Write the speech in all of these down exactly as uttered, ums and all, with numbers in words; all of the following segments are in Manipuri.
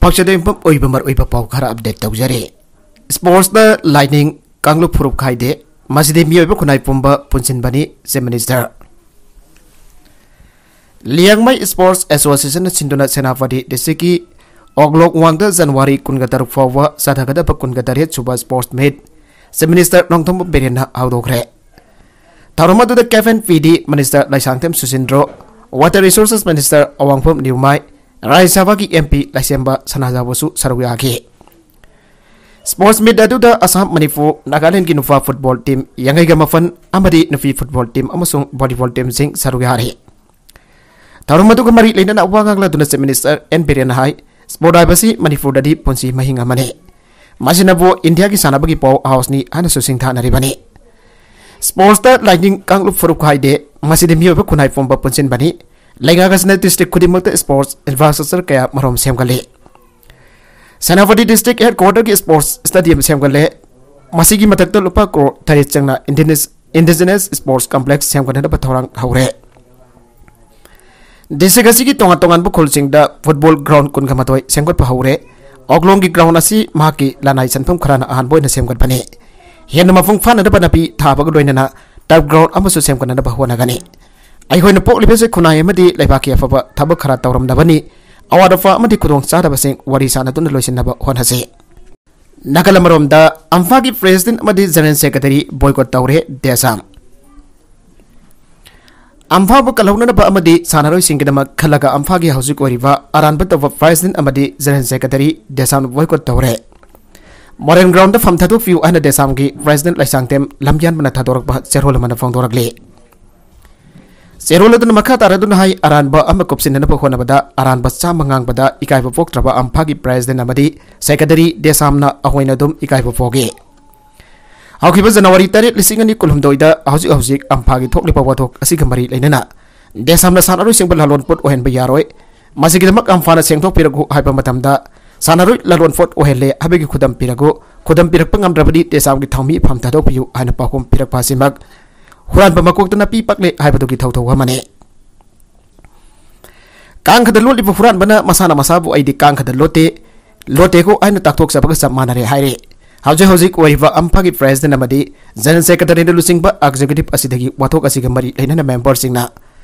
ꯄꯥꯎꯆꯦꯗ ꯌꯨꯝꯐꯝ ꯑꯣꯏꯕ ꯃꯔꯨꯑꯣꯏꯕ ꯄꯥꯎ ꯈꯔ ꯑꯞꯗꯦꯠ ꯇꯧꯖꯔꯤ꯫ ꯁ꯭ꯄꯣꯔꯠꯁꯇ ꯂꯥꯏꯅꯤꯡ ꯀꯥꯡꯂꯨꯞ ꯐꯨꯔꯨꯞ ꯈꯥꯏꯗꯦ, ꯃꯁꯤꯗꯤ ꯃꯤꯑꯣꯏꯕ ꯈꯨꯟꯅꯥꯏ ꯄꯨꯝꯕ ꯄꯨꯟꯁꯤꯟꯕꯅꯤ, ꯆꯤꯐ ꯃꯤꯅꯤꯁꯇꯔ꯫ ꯂꯤꯌꯥꯡꯃꯩ ꯁ꯭ꯄꯣꯔꯠꯁ ꯑꯦꯁꯣꯁꯤꯌꯦꯁꯟꯅ ꯁꯤꯟꯗꯨꯅ ꯁꯦꯅꯥꯄꯇꯤ ꯗꯤꯁꯇ꯭ꯔꯤꯛꯀꯤ ꯑꯣꯛꯂꯣꯛꯋꯥꯡꯗ ꯖꯅꯋꯥꯔꯤ ꯀꯨꯟꯒ ꯇꯔꯨꯛ ꯐꯥꯎꯕ ꯆꯠꯊꯒꯗꯕ ꯀꯨꯟꯒ ꯇꯔꯦꯠ ꯁꯨꯕ sports meet chief minister Nongthombam ꯕꯤꯔꯦꯟꯅ ꯍꯧꯗꯣꯛꯈ꯭ꯔꯦ꯫ ꯊꯧꯔꯝ ꯑꯗꯨꯗ CAF and P D minister Leishangthem Susindro, water resources minister Awangbam Newmai, ꯔꯥꯖ꯭ꯌ ꯁꯚꯥꯒꯤ ꯑꯦꯝ ꯄꯤ ꯂꯥꯏꯁꯦꯝꯕ ꯁꯅꯥꯖꯥꯎꯕꯁꯨ ꯁꯔꯨꯛ ꯌꯥꯈꯤ꯫ ꯁ꯭ꯄꯣꯔꯠꯁ ꯃꯤꯠ ꯑꯗꯨꯗ ꯑꯁꯥꯝ, ꯃꯅꯤꯄꯨꯔ, ꯅꯥꯒꯥꯂꯦꯟꯗꯒꯤ ꯅꯨꯄꯥ ꯐꯨꯠꯕꯣꯜ ꯇꯤꯝ ꯌꯥꯡꯈꯩꯒ ꯃꯥꯄꯟ ꯑꯃꯗꯤ ꯅꯨꯄꯤ ꯐꯨꯠꯕꯣꯜ ꯇꯤꯝ ꯑꯃꯁꯨꯡ ꯚꯣꯂꯤꯕꯣꯜ ꯇꯤꯝꯁꯤꯡ ꯁꯔꯨꯛ ꯌꯥꯔꯤ꯫ ꯊꯧꯔꯝ ꯑꯗꯨꯒ ꯃꯔꯤ ꯂꯩꯅꯅ ꯋꯥ ꯉꯥꯡꯂꯗꯨꯅ ꯆꯤꯐ ꯃꯤꯅꯤꯁꯇꯔ ꯑꯦꯟ ꯕꯤꯔꯦꯟꯅ ꯍꯥꯏ, ꯁ꯭ꯄꯣꯔꯠ ꯍꯥꯏꯕꯁꯤ ꯃꯅꯤꯄꯨꯔꯗꯗꯤ ꯄꯨꯟꯁꯤ ꯃꯍꯤꯡ ꯑꯃꯅꯤ꯫ ꯃꯁꯤꯅꯕꯨ ꯏꯟꯗꯤꯌꯥꯒꯤ ꯁꯥꯟꯅꯕꯒꯤ ꯄꯥꯋꯔ ꯍꯥꯎꯁꯅꯤ ꯍꯥꯏꯅꯁꯨ ꯁꯤꯡꯊꯥꯅꯔꯤꯕꯅꯤ꯫ ꯁ꯭ꯄꯣꯔꯠꯁꯇ ꯂꯥꯏꯅꯤꯡ ꯀꯥꯡꯂꯨꯞ ꯐꯨꯔꯨꯞ ꯈꯥꯏꯗꯦ, ꯃꯁꯤꯗꯤ ꯃꯤꯑꯣꯏꯕ ꯈꯨꯟꯅꯥꯏ ꯄꯨꯝꯕ ꯄꯨꯟꯁꯤꯟꯕꯅꯤ꯫ ꯂꯩꯉꯥꯛ ꯑꯁꯤꯅ ꯗꯤꯁꯇ꯭ꯔꯤꯛ ꯈꯨꯗꯤꯡꯃꯛꯇ ꯁ꯭ꯄꯣꯔꯠꯁ ꯏꯟꯐ꯭ꯔꯥꯁ꯭ꯇ꯭ꯔꯛꯆꯔ ꯀꯌꯥ ꯃꯔꯣꯝ ꯁꯦꯝꯒꯠꯂꯤ꯫ ꯁꯦꯅꯥꯄꯇꯤ ꯗꯤꯁꯇ꯭ꯔꯤꯛ ꯍꯦꯗꯀ꯭ꯋꯥꯇꯔꯒꯤ ꯁ꯭ꯄꯣꯔꯠꯁ ꯁ꯭ꯇꯦꯗꯤꯌꯝ ꯁꯦꯝꯒꯠꯂꯦ꯫ ꯃꯁꯤꯒꯤ ꯃꯊꯛꯇ ꯂꯨꯄꯥ ꯀ꯭ꯔꯣꯔ ꯇꯔꯦꯠ ꯆꯪꯅ ꯏꯟꯗꯤꯅꯤꯁ-, ꯏꯟꯗꯤꯖꯤꯅꯁ ꯁ꯭ꯄꯣꯔꯠꯁ ꯀꯝꯄ꯭ꯂꯦꯛꯁ ꯁꯦꯝꯒꯠꯅꯅꯕ ꯊꯧꯔꯥꯡ ꯍꯧꯔꯦ꯫ ꯗꯤꯁꯇ꯭ꯔꯤꯛ ꯑꯁꯤꯒꯤ ꯇꯣꯉꯥꯟ ꯇꯣꯉꯥꯟꯕ ꯈꯨꯜꯁꯤꯡꯗ ꯐꯨꯠꯕꯣꯜ ꯒ꯭ꯔꯥꯎꯟ ꯀꯨꯟꯒ ꯃꯥꯊꯣꯏ ꯁꯦꯝꯒꯠꯄ ꯍꯧꯔꯦ꯫ ꯑꯣꯛꯂꯣꯡꯒꯤ ꯒ꯭ꯔꯥꯎꯟ ꯑꯁꯤ ꯃꯍꯥꯛꯀꯤ ꯂꯅꯥꯏ ꯁꯦꯟꯐꯝ ꯈꯔꯅ ꯑꯍꯥꯟꯕ ꯑꯣꯏꯅ ꯁꯦꯝꯒꯠꯄꯅꯤ꯫ ꯍꯦꯟꯅ ꯃꯄꯨꯡ ꯐꯥꯅꯅꯕ ꯅꯥꯄꯤ ꯊꯥꯕꯒ ꯂꯣꯏꯅꯅ ꯇꯔꯐ ꯒ꯭ꯔꯥꯎꯟ ꯑꯃꯁꯨ ꯁꯦꯝꯒꯠꯅꯅꯕ ꯍꯣꯠꯅꯒꯅꯤ꯫ ꯑꯩꯈꯣꯏꯅ ꯄꯣꯛꯂꯤꯕꯁꯤ ꯈꯨꯟꯅꯥꯏ ꯑꯃꯗꯤ ꯂꯩꯕꯥꯛꯀꯤ ꯑꯐꯕ ꯊꯕꯛ ꯈꯔ ꯇꯧꯔꯝꯅꯕꯅꯤ꯫ ꯑꯋꯥꯠ ꯑꯄꯥ ꯑꯃꯗꯤ ꯈꯨꯗꯣꯡꯆꯥꯗꯕꯁꯤꯡ ꯋꯥꯔꯤ ꯁꯥꯟꯅꯗꯨꯅ ꯂꯣꯏꯁꯤꯟꯅꯕ ꯍꯣꯠꯅꯁꯤ꯫ ꯅꯥꯀꯜ ꯑꯃꯔꯣꯝꯗ, ꯑꯝꯐꯥꯒꯤ ꯄ꯭ꯔꯦꯁꯤꯗꯦꯟꯠ ꯑꯃꯗꯤ ꯖꯦꯅꯔꯦꯜ ꯁꯦꯀ꯭ꯔꯦꯇꯔꯤ ꯕꯣꯏꯀꯣꯠ ꯇꯧꯔꯦ, ꯗꯦꯁꯥꯝ꯫ ꯑꯝꯐꯥꯕꯨ ꯀꯜꯍꯧꯅꯅꯕ ꯑꯃꯗꯤ ꯁꯥꯟꯅꯔꯣꯏꯁꯤꯡꯒꯤꯗꯃꯛ ꯈꯜꯂꯒ ꯑꯝꯐꯥꯒꯤ ꯍꯧꯖꯤꯛ ꯑꯣꯏꯔꯤꯕ ꯑꯔꯥꯟꯕ ꯇꯧꯕ ꯄ꯭ꯔꯦꯁꯤꯗꯦꯟꯠ ꯑꯃꯗꯤ ꯖꯦꯅꯔꯦꯜ ꯁꯦꯀ꯭ꯔꯦꯇꯔꯤ ꯗꯦꯁꯥꯝ ꯕꯣꯏꯀꯣꯠ ꯇꯧꯔꯦ꯫ ꯃꯣꯗꯔꯟ ꯒ꯭ꯔꯥꯎꯟꯗ ꯐꯝ ꯊꯥꯗꯣꯛꯄꯤꯌꯨ ꯍꯥꯏꯅ ꯗꯦꯁꯥꯝꯒꯤ ꯄ꯭ꯔꯦꯁꯤꯗꯦꯟꯠ ꯂꯩꯁꯥꯡꯊꯦꯝ ꯂꯝꯌꯥꯟꯕꯅ ꯊꯥꯗꯣꯔꯛꯄ ꯆꯦꯔꯣꯜ ꯑꯃꯅ ꯐꯣꯡꯗꯣꯔꯛꯂꯤ꯫ ꯆꯦꯔꯣꯜ ꯑꯗꯨꯅ ꯃꯈꯥ ꯇꯥꯔꯗꯨꯅ ꯍꯥꯏ, ꯑꯔꯥꯟꯕ ꯑꯃ ꯀꯨꯞꯁꯤꯟꯅꯅꯕ ꯍꯣꯠꯅꯕꯗ ꯑꯔꯥꯟꯕ ꯆꯥꯝꯃ ꯉꯥꯡꯕꯗ ꯏꯀꯥꯏꯕ ꯄꯣꯛꯇ꯭ꯔꯕ ꯑꯝꯐꯥꯒꯤ ꯄ꯭ꯔꯦꯁꯤꯗꯦꯟꯠ ꯑꯃꯗꯤ ꯁꯦꯀ꯭ꯔꯦꯇꯔꯤ ꯗꯦꯁꯥꯝꯅ ꯑꯩꯈꯣꯏꯅ ꯑꯗꯨꯝ ꯏꯀꯥꯏꯕ ꯄꯣꯛꯏ꯫ ꯍꯧꯈꯤꯕ ꯖꯅꯋꯥꯔꯤ ꯇꯔꯦꯠ, ꯂꯤꯁꯤꯡ ꯑꯅꯤ ꯀꯨꯟꯍꯨꯝꯗꯣꯏꯗ ꯍꯧꯖꯤꯛ ꯍꯧꯖꯤꯛ ꯑꯝꯐꯥꯒꯤ ꯊꯣꯛꯂꯤꯕ ꯋꯥꯊꯣꯛ ꯑꯁꯤꯒ ꯃꯔꯤ ꯂꯩꯅꯅ ꯗꯦꯁꯥꯝꯅ ꯁꯥꯟꯅꯔꯣꯏꯁꯤꯡꯕꯨ ꯂꯥꯂꯣꯟ ꯄꯣꯠ ꯑꯣꯏꯍꯟꯕ ꯌꯥꯔꯣꯏ꯫ ꯃꯁꯤꯒꯤꯗꯃꯛ ꯑꯝꯐꯥꯅ ꯁꯦꯡꯗꯣꯛꯄꯤꯔꯛꯎ ꯍꯥꯏꯕ ꯃꯇꯝꯗ ꯁꯥꯟꯅꯔꯣꯏ ꯂꯥꯂꯣꯟ ꯄꯣꯠ ꯑꯣꯏꯍꯜꯂꯦ ꯍꯥꯏꯕꯒꯤ ꯈꯨꯗꯝ ꯄꯤꯔꯛꯎ꯫ ꯈꯨꯗꯝ ꯄꯤꯔꯛꯄ ꯉꯝꯗ꯭ꯔꯕꯗꯤ ꯗꯦꯁꯥꯝꯒꯤ ꯊꯧꯃꯤ ꯐꯝ ꯊꯥꯗꯣꯛꯄꯤꯌꯨ ꯍꯥꯏꯅ ꯄꯥꯎꯈꯨꯝ ꯄꯤꯔꯛꯄ ꯑꯁꯤꯃꯛ ꯍꯨꯔꯥꯟꯕ ꯃꯀꯣꯛꯇ ꯅꯥꯄꯤ ꯄꯛꯂꯦ ꯍꯥꯏꯕꯗꯨꯒꯤ ꯊꯧꯊꯧ ꯑꯃꯅꯤ꯫ ꯀꯥꯡꯈꯗ ꯂꯣꯠꯂꯤꯕ ꯍꯨꯔꯥꯟꯕꯅ ꯃꯁꯥꯅ ꯃꯁꯥꯕꯨ "ꯑꯩꯗꯤ ꯀꯥꯡꯈꯗ ꯂꯣꯠꯇꯦ, ꯂꯣꯠꯇꯦꯀꯣ" ꯍꯥꯏꯅ ꯇꯥꯛꯊꯣꯛꯆꯕꯒ ꯆꯞ ꯃꯥꯟꯅꯔꯦ ꯍꯥꯏꯔꯦ꯫ ꯍꯧꯖꯤꯛ ꯍꯧꯖꯤꯛ ꯑꯣꯏꯔꯤꯕ ꯑꯝꯐꯥꯒꯤ president ꯑꯃꯗꯤ general secretaryꯅ ꯂꯨꯆꯤꯡꯕ executive ꯑꯁꯤꯗꯒꯤ ꯋꯥꯊꯣꯛ ꯑꯁꯤꯒ ꯃꯔꯤ ꯂꯩꯅꯅ memberꯁꯤꯡꯅ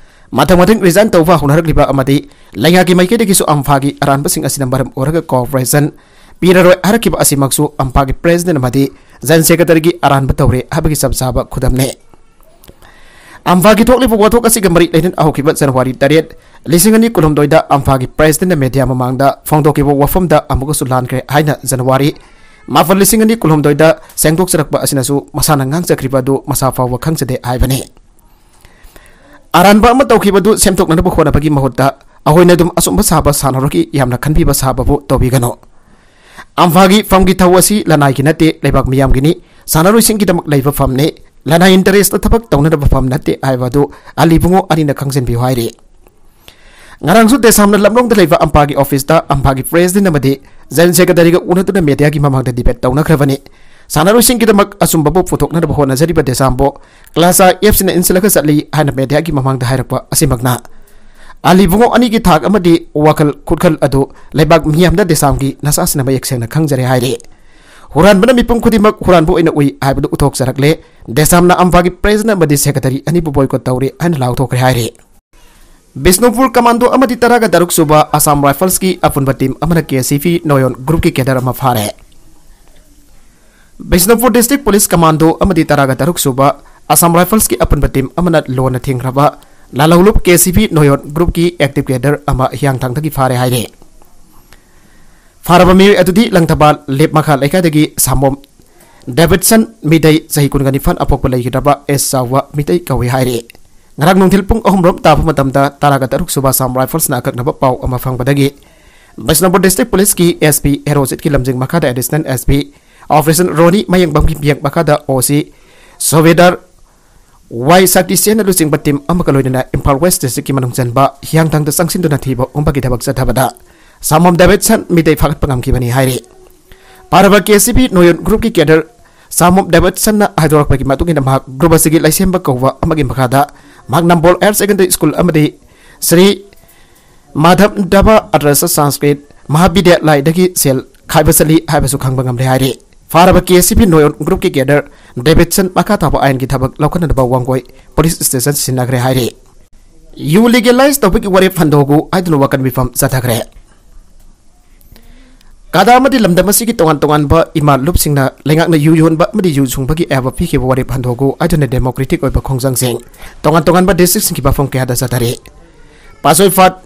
ꯃꯊꯪ ꯃꯊꯪ resign ꯇꯧꯕ ꯍꯧꯅꯔꯛꯂꯤꯕ ꯑꯃꯗꯤ ꯂꯩꯉꯥꯛꯀꯤ ꯃꯥꯏꯀꯩꯗꯒꯤꯁꯨ ꯑꯝꯐꯥꯒꯤ ꯑꯔꯥꯟꯕꯁꯤꯡ ꯑꯁꯤꯅ ꯃꯔꯝ ꯑꯣꯏꯔꯒ cooperation ꯄꯤꯔꯔꯣꯏ ꯍꯥꯏꯔꯛꯈꯤꯕ ꯑꯁꯤꯃꯛꯁꯨ ꯑꯝꯐꯥꯒꯤ president ꯑꯃꯗꯤ general secretaryꯒꯤ ꯑꯔꯥꯟꯕ ꯇꯧꯔꯦ ꯍꯥꯏꯕꯒꯤ ꯆꯞ ꯆꯥꯕ ꯈꯨꯗꯝꯅꯦ꯫ ꯑꯝꯐꯥꯒꯤ ꯊꯣꯛꯂꯤꯕ ꯋꯥꯊꯣꯛ ꯑꯁꯤꯒ ꯃꯔꯤ ꯂꯩꯅꯅ ꯍꯧꯈꯤꯕ January ꯇꯔꯦꯠ, ꯂꯤꯁꯤꯡ ꯑꯅꯤ ꯀꯨꯟꯍꯨꯝꯗꯣꯏꯗ ꯑꯝꯐꯥꯒꯤ presidentꯅ media ꯃꯃꯥꯡꯗ ꯐꯣꯡꯗꯣꯛꯈꯤꯕ ꯋꯥꯐꯝꯗ ꯑꯃꯨꯛꯀꯁꯨ ꯂꯥꯟꯈ꯭ꯔꯦ ꯍꯥꯏꯅ January ꯃꯥꯄꯜ, ꯂꯤꯁꯤꯡ ꯑꯅꯤ ꯀꯨꯟꯍꯨꯝꯗꯣꯏꯗ ꯁꯦꯡꯗꯣꯛꯆꯔꯛꯄ ꯑꯁꯤꯅꯁꯨ ꯃꯁꯥꯅ ꯉꯥꯡꯖꯈ꯭ꯔꯤꯕ ꯑꯗꯨ ꯃꯁꯥ ꯐꯥꯎꯕ ꯈꯪꯖꯗꯦ ꯍꯥꯏꯕꯅꯤ꯫ ꯑꯔꯥꯟꯕ ꯑꯃ ꯇꯧꯈꯤꯕꯗꯨ ꯁꯦꯝꯗꯣꯛꯅꯅꯕ ꯍꯣꯠꯅꯕꯒꯤ ꯃꯍꯨꯠꯇ ꯑꯩꯈꯣꯏꯅ ꯑꯗꯨꯝ ꯑꯆꯨꯝꯕ ꯁꯥꯕ ꯁꯥꯟꯅꯔꯣꯏꯒꯤ ꯌꯥꯝꯅ ꯈꯟꯕꯤꯕ ꯁꯥꯕꯕꯨ ꯇꯧꯕꯤꯒꯅꯨ꯫ ꯑꯝꯐꯥꯒꯤ ꯐꯝꯒꯤ ꯊꯧ ꯑꯁꯤ ꯂꯅꯥꯏꯒꯤ ꯅꯠꯇꯦ, ꯂꯩꯕꯥꯛ ꯃꯤꯌꯥꯝꯒꯤꯅꯤ꯫ ꯁꯥꯟꯅꯔꯣꯏꯁꯤꯡꯒꯤꯗꯃꯛ ꯂꯩꯕ ꯐꯝꯅꯤ꯫ ꯂꯅꯥꯏ interestꯇ ꯊꯕꯛ ꯇꯧꯅꯅꯕ ꯐꯝ ꯅꯠꯇꯦ ꯍꯥꯏꯕ ꯑꯗꯨ ꯑꯂꯤ ꯏꯕꯨꯡꯉꯣ ꯑꯅꯤꯅ ꯈꯪꯖꯤꯟꯕꯤꯌꯨ ꯍꯥꯏꯔꯤ꯫ ꯉꯔꯥꯡꯁꯨ ꯗꯦꯁꯥꯝꯅ ꯂꯝꯂꯣꯡꯗ ꯂꯩꯕ ꯑꯝꯐꯥꯒꯤ officeꯇ ꯑꯝꯐꯥꯒꯤ president ꯑꯃꯗꯤ general secretaryꯒ ꯎꯅꯗꯨꯅ mediaꯒꯤ ꯃꯃꯥꯡꯗ debate ꯇꯧꯅꯈ꯭ꯔꯕꯅꯤ꯫ ꯁꯥꯟꯅꯔꯣꯏꯁꯤꯡꯒꯤꯗꯃꯛ ꯑꯆꯨꯝꯕꯕꯨ ꯄꯨꯊꯣꯛꯅꯅꯕ ꯍꯣꯠꯅꯖꯔꯤꯕ ꯗꯦꯁꯥꯝꯕꯨ ꯀ꯭ꯂꯥꯁꯥ ꯑꯦꯐꯁꯤꯅ ꯏꯟꯁꯤꯜꯂꯒ ꯆꯠꯂꯤ ꯍꯥꯏꯅ mediaꯒꯤ ꯃꯃꯥꯡꯗ ꯍꯥꯏꯔꯛꯄ ꯑꯁꯤꯃꯛꯅ ꯑꯂꯤ ꯏꯕꯨꯡꯉꯣ ꯑꯅꯤꯒꯤ ꯊꯥꯛ ꯑꯃꯗꯤ ꯋꯥꯈꯜ ꯈꯨꯠꯈꯜ ꯑꯗꯨ ꯂꯩꯕꯥꯛ ꯃꯤꯌꯥꯝꯗ ꯗꯦꯁꯥꯝꯒꯤ ꯅꯁꯥꯁꯤꯅ ꯃꯌꯦꯛ ꯁꯦꯡꯅ ꯈꯪꯖꯔꯦ ꯍꯥꯏꯔꯤ꯫ ꯍꯨꯔꯥꯟꯕꯅ ꯃꯤꯄꯨꯝ ꯈꯨꯗꯤꯡꯃꯛ ꯍꯨꯔꯥꯟꯕ ꯑꯣꯏꯅ ꯎꯏ ꯍꯥꯏꯕꯗꯨ ꯎꯠꯊꯣꯛꯆꯔꯛꯂꯦ꯫ ꯗꯦꯁꯥꯝꯅ ꯑꯝꯐꯥꯒꯤ president ꯑꯃꯗꯤ secretary ꯑꯅꯤꯕꯨ boycott ꯇꯧꯔꯦ ꯍꯥꯏꯅ ꯂꯥꯎꯊꯣꯛꯈ꯭ꯔꯦ ꯍꯥꯏꯔꯤ꯫ ꯕꯤꯁꯅꯨꯄꯨꯔ commando ꯑꯃꯗꯤ ꯇꯔꯥꯒ ꯇꯔꯨꯛ ꯁꯨꯕ Assam Riflesꯀꯤ ꯑꯄꯨꯟꯕ team ꯑꯃꯅ KCP Noyon groupꯀꯤ cadre ꯑꯃ ꯐꯥꯔꯦ꯫ ꯕꯤꯁꯅꯨꯄꯨꯔ district police commando ꯑꯃꯗꯤ ꯇꯔꯥꯒ ꯇꯔꯨꯛ ꯁꯨꯕ Assam Riflesꯀꯤ ꯑꯄꯨꯟꯕ team ꯑꯃꯅ ꯂꯣꯟꯅ ꯊꯤꯡꯈ꯭ꯔꯕ ꯂꯥꯂꯧꯂꯨꯞ KCP Noyon groupꯀꯤ active cadre ꯑꯃ ꯍꯤꯌꯥꯡꯊꯥꯡꯗꯒꯤ ꯐꯥꯔꯦ ꯍꯥꯏꯔꯦ꯫ ꯐꯥꯔꯕ ꯃꯤꯑꯣꯏ ꯑꯗꯨꯗꯤ ꯂꯪꯊꯕꯥꯜ ꯂꯦꯞ ꯃꯈꯥ ꯂꯩꯀꯥꯏꯗꯒꯤ ꯁꯥꯃꯣꯝ ꯗꯦꯕꯤꯠꯁꯟ ꯃꯤꯇꯩ ꯆꯍꯤ ꯀꯨꯟꯒ ꯅꯤꯄꯥꯟ ꯑꯄꯣꯛꯄ ꯂꯩꯈꯤꯗ꯭ꯔꯕ ꯑꯦꯁ ꯆꯥꯎꯕ ꯃꯤꯇꯩ ꯀꯧꯏ ꯍꯥꯏꯔꯤ꯫ ꯉꯔꯥꯡ ꯅꯨꯡꯊꯤꯜ ꯄꯨꯡ ꯑꯍꯨꯝ ꯔꯣꯝ ꯇꯥꯕ ꯃꯇꯝꯗ ꯇꯔꯥꯒ ꯇꯔꯨꯛ ꯁꯨꯕ Assam Riflesꯅ ꯑꯀꯛꯅꯕ ꯄꯥꯎ ꯑꯃ ꯐꯪꯕꯗꯒꯤ ꯕꯤꯁꯅꯨꯄꯨꯔ district policeꯀꯤ SP ꯍꯦꯔꯣꯖꯤꯠꯀꯤ ꯂꯝꯖꯤꯡ ꯃꯈꯥꯗ additional SP operation ꯔꯣꯅꯤ ꯃꯌꯦꯡꯕꯝꯒꯤ ꯃꯤꯌꯦꯡ ꯃꯈꯥꯗ OC ꯁꯨꯕꯦꯗꯥꯔ ꯋꯥꯏ ꯁꯛꯇꯤꯁꯦꯟꯅ ꯂꯨꯆꯤꯡꯕ team ꯑꯃꯒ ꯂꯣꯏꯅꯅ ꯏꯝꯐꯥꯜ West districtꯀꯤ ꯃꯅꯨꯡ ꯆꯟꯕ ꯍꯤꯌꯥꯡꯊꯥꯡꯗ ꯆꯪꯁꯤꯟꯗꯨꯅ ꯊꯤꯕ ꯍꯨꯝꯕꯒꯤ ꯊꯕꯛ ꯆꯠꯊꯕꯗ ꯁꯥꯃꯣꯝ ꯗꯦꯕꯤꯠꯁꯟ ꯃꯤꯇꯩ ꯐꯥꯒꯠꯄ ꯉꯝꯈꯤꯕꯅꯤ ꯍꯥꯏꯔꯤ꯫ ꯐꯥꯔꯕ KCP Noyon groupꯀꯤ cadre ꯁꯥꯃꯣꯝ ꯗꯦꯕꯤꯠꯁꯟꯅ ꯍꯥꯏꯗꯣꯔꯛꯄꯒꯤ ꯃꯇꯨꯡ ꯏꯟꯅ ꯃꯍꯥꯛ group ꯑꯁꯤꯒꯤ ꯂꯩꯁꯦꯝꯕ ꯀꯧꯕ ꯑꯃꯒꯤ ꯃꯈꯥꯗ ꯃꯍꯥꯛ ꯅꯝꯕꯣꯜ Higher Secondary School ꯑꯃꯗꯤ ꯁ꯭ꯔꯤ ꯃꯥꯙꯕ ꯗꯕ ꯑꯗꯔꯁ ꯁꯪꯁꯀ꯭ꯔꯤꯠ ꯃꯍꯥꯕꯤꯗ꯭ꯌꯥꯂꯥꯏꯗꯒꯤ ꯁꯦꯜ ꯈꯥꯏꯕ ꯆꯠꯂꯤ ꯍꯥꯏꯕꯁꯨ ꯈꯪꯕ ꯉꯝꯂꯦ ꯍꯥꯏꯔꯤ꯫ ꯐꯥꯔꯕ ꯀꯦ ꯁꯤ ꯄꯤ ꯅꯣꯌꯣꯟ ꯒ꯭ꯔꯨꯞꯀꯤ ꯀꯦꯗꯔ ꯗꯦꯕꯤꯠꯁꯟ ꯃꯈꯥ ꯇꯥꯕ ꯑꯥꯏꯟꯒꯤ ꯊꯕꯛ ꯂꯧꯈꯠꯅꯅꯕ ꯋꯥꯡꯒꯣꯏ ꯄꯨꯂꯤꯁ ꯁ꯭ꯇꯦꯁꯟ ꯁꯤꯟꯅꯈ꯭ꯔꯦ ꯍꯥꯏꯔꯤ꯫ ꯌꯨ ꯂꯤꯒꯦꯂꯥꯏꯖ ꯇꯧꯕꯒꯤ ꯋꯥꯔꯦꯞ ꯍꯟꯗꯣꯛꯎ ꯍꯥꯏꯗꯨꯅ ꯋꯥꯀꯠ ꯃꯤꯐꯝ ꯆꯠꯊꯈ꯭ꯔꯦ꯫ ꯀꯗꯥ ꯑꯃꯗꯤ ꯂꯝꯗꯝ ꯑꯁꯤꯒꯤ ꯇꯣꯉꯥꯟ ꯇꯣꯉꯥꯟꯕ ꯏꯃꯥ ꯂꯨꯞꯁꯤꯡꯅ ꯂꯩꯉꯥꯛꯅ ꯌꯨ ꯌꯣꯟꯕ ꯑꯃꯗꯤ ꯌꯨ ꯁꯨꯡꯕꯒꯤ ꯑꯌꯥꯕ ꯄꯤꯈꯤꯕ ꯋꯥꯔꯦꯞ ꯍꯟꯗꯣꯛꯎ ꯍꯥꯏꯗꯨꯅ ꯗꯦꯃꯣꯀ꯭ꯔꯦꯇꯤꯛ ꯑꯣꯏꯕ ꯈꯣꯡꯖꯪꯁꯤꯡ ꯇꯣꯉꯥꯟ ꯇꯣꯉꯥꯟꯕ ꯗꯤꯁꯇ꯭ꯔꯤꯛꯁꯤꯡꯒꯤ ꯃꯐꯝ ꯀꯌꯥꯗ ꯆꯠꯊꯔꯤ꯫ ꯄꯥꯁꯣꯏ ꯐꯥꯠ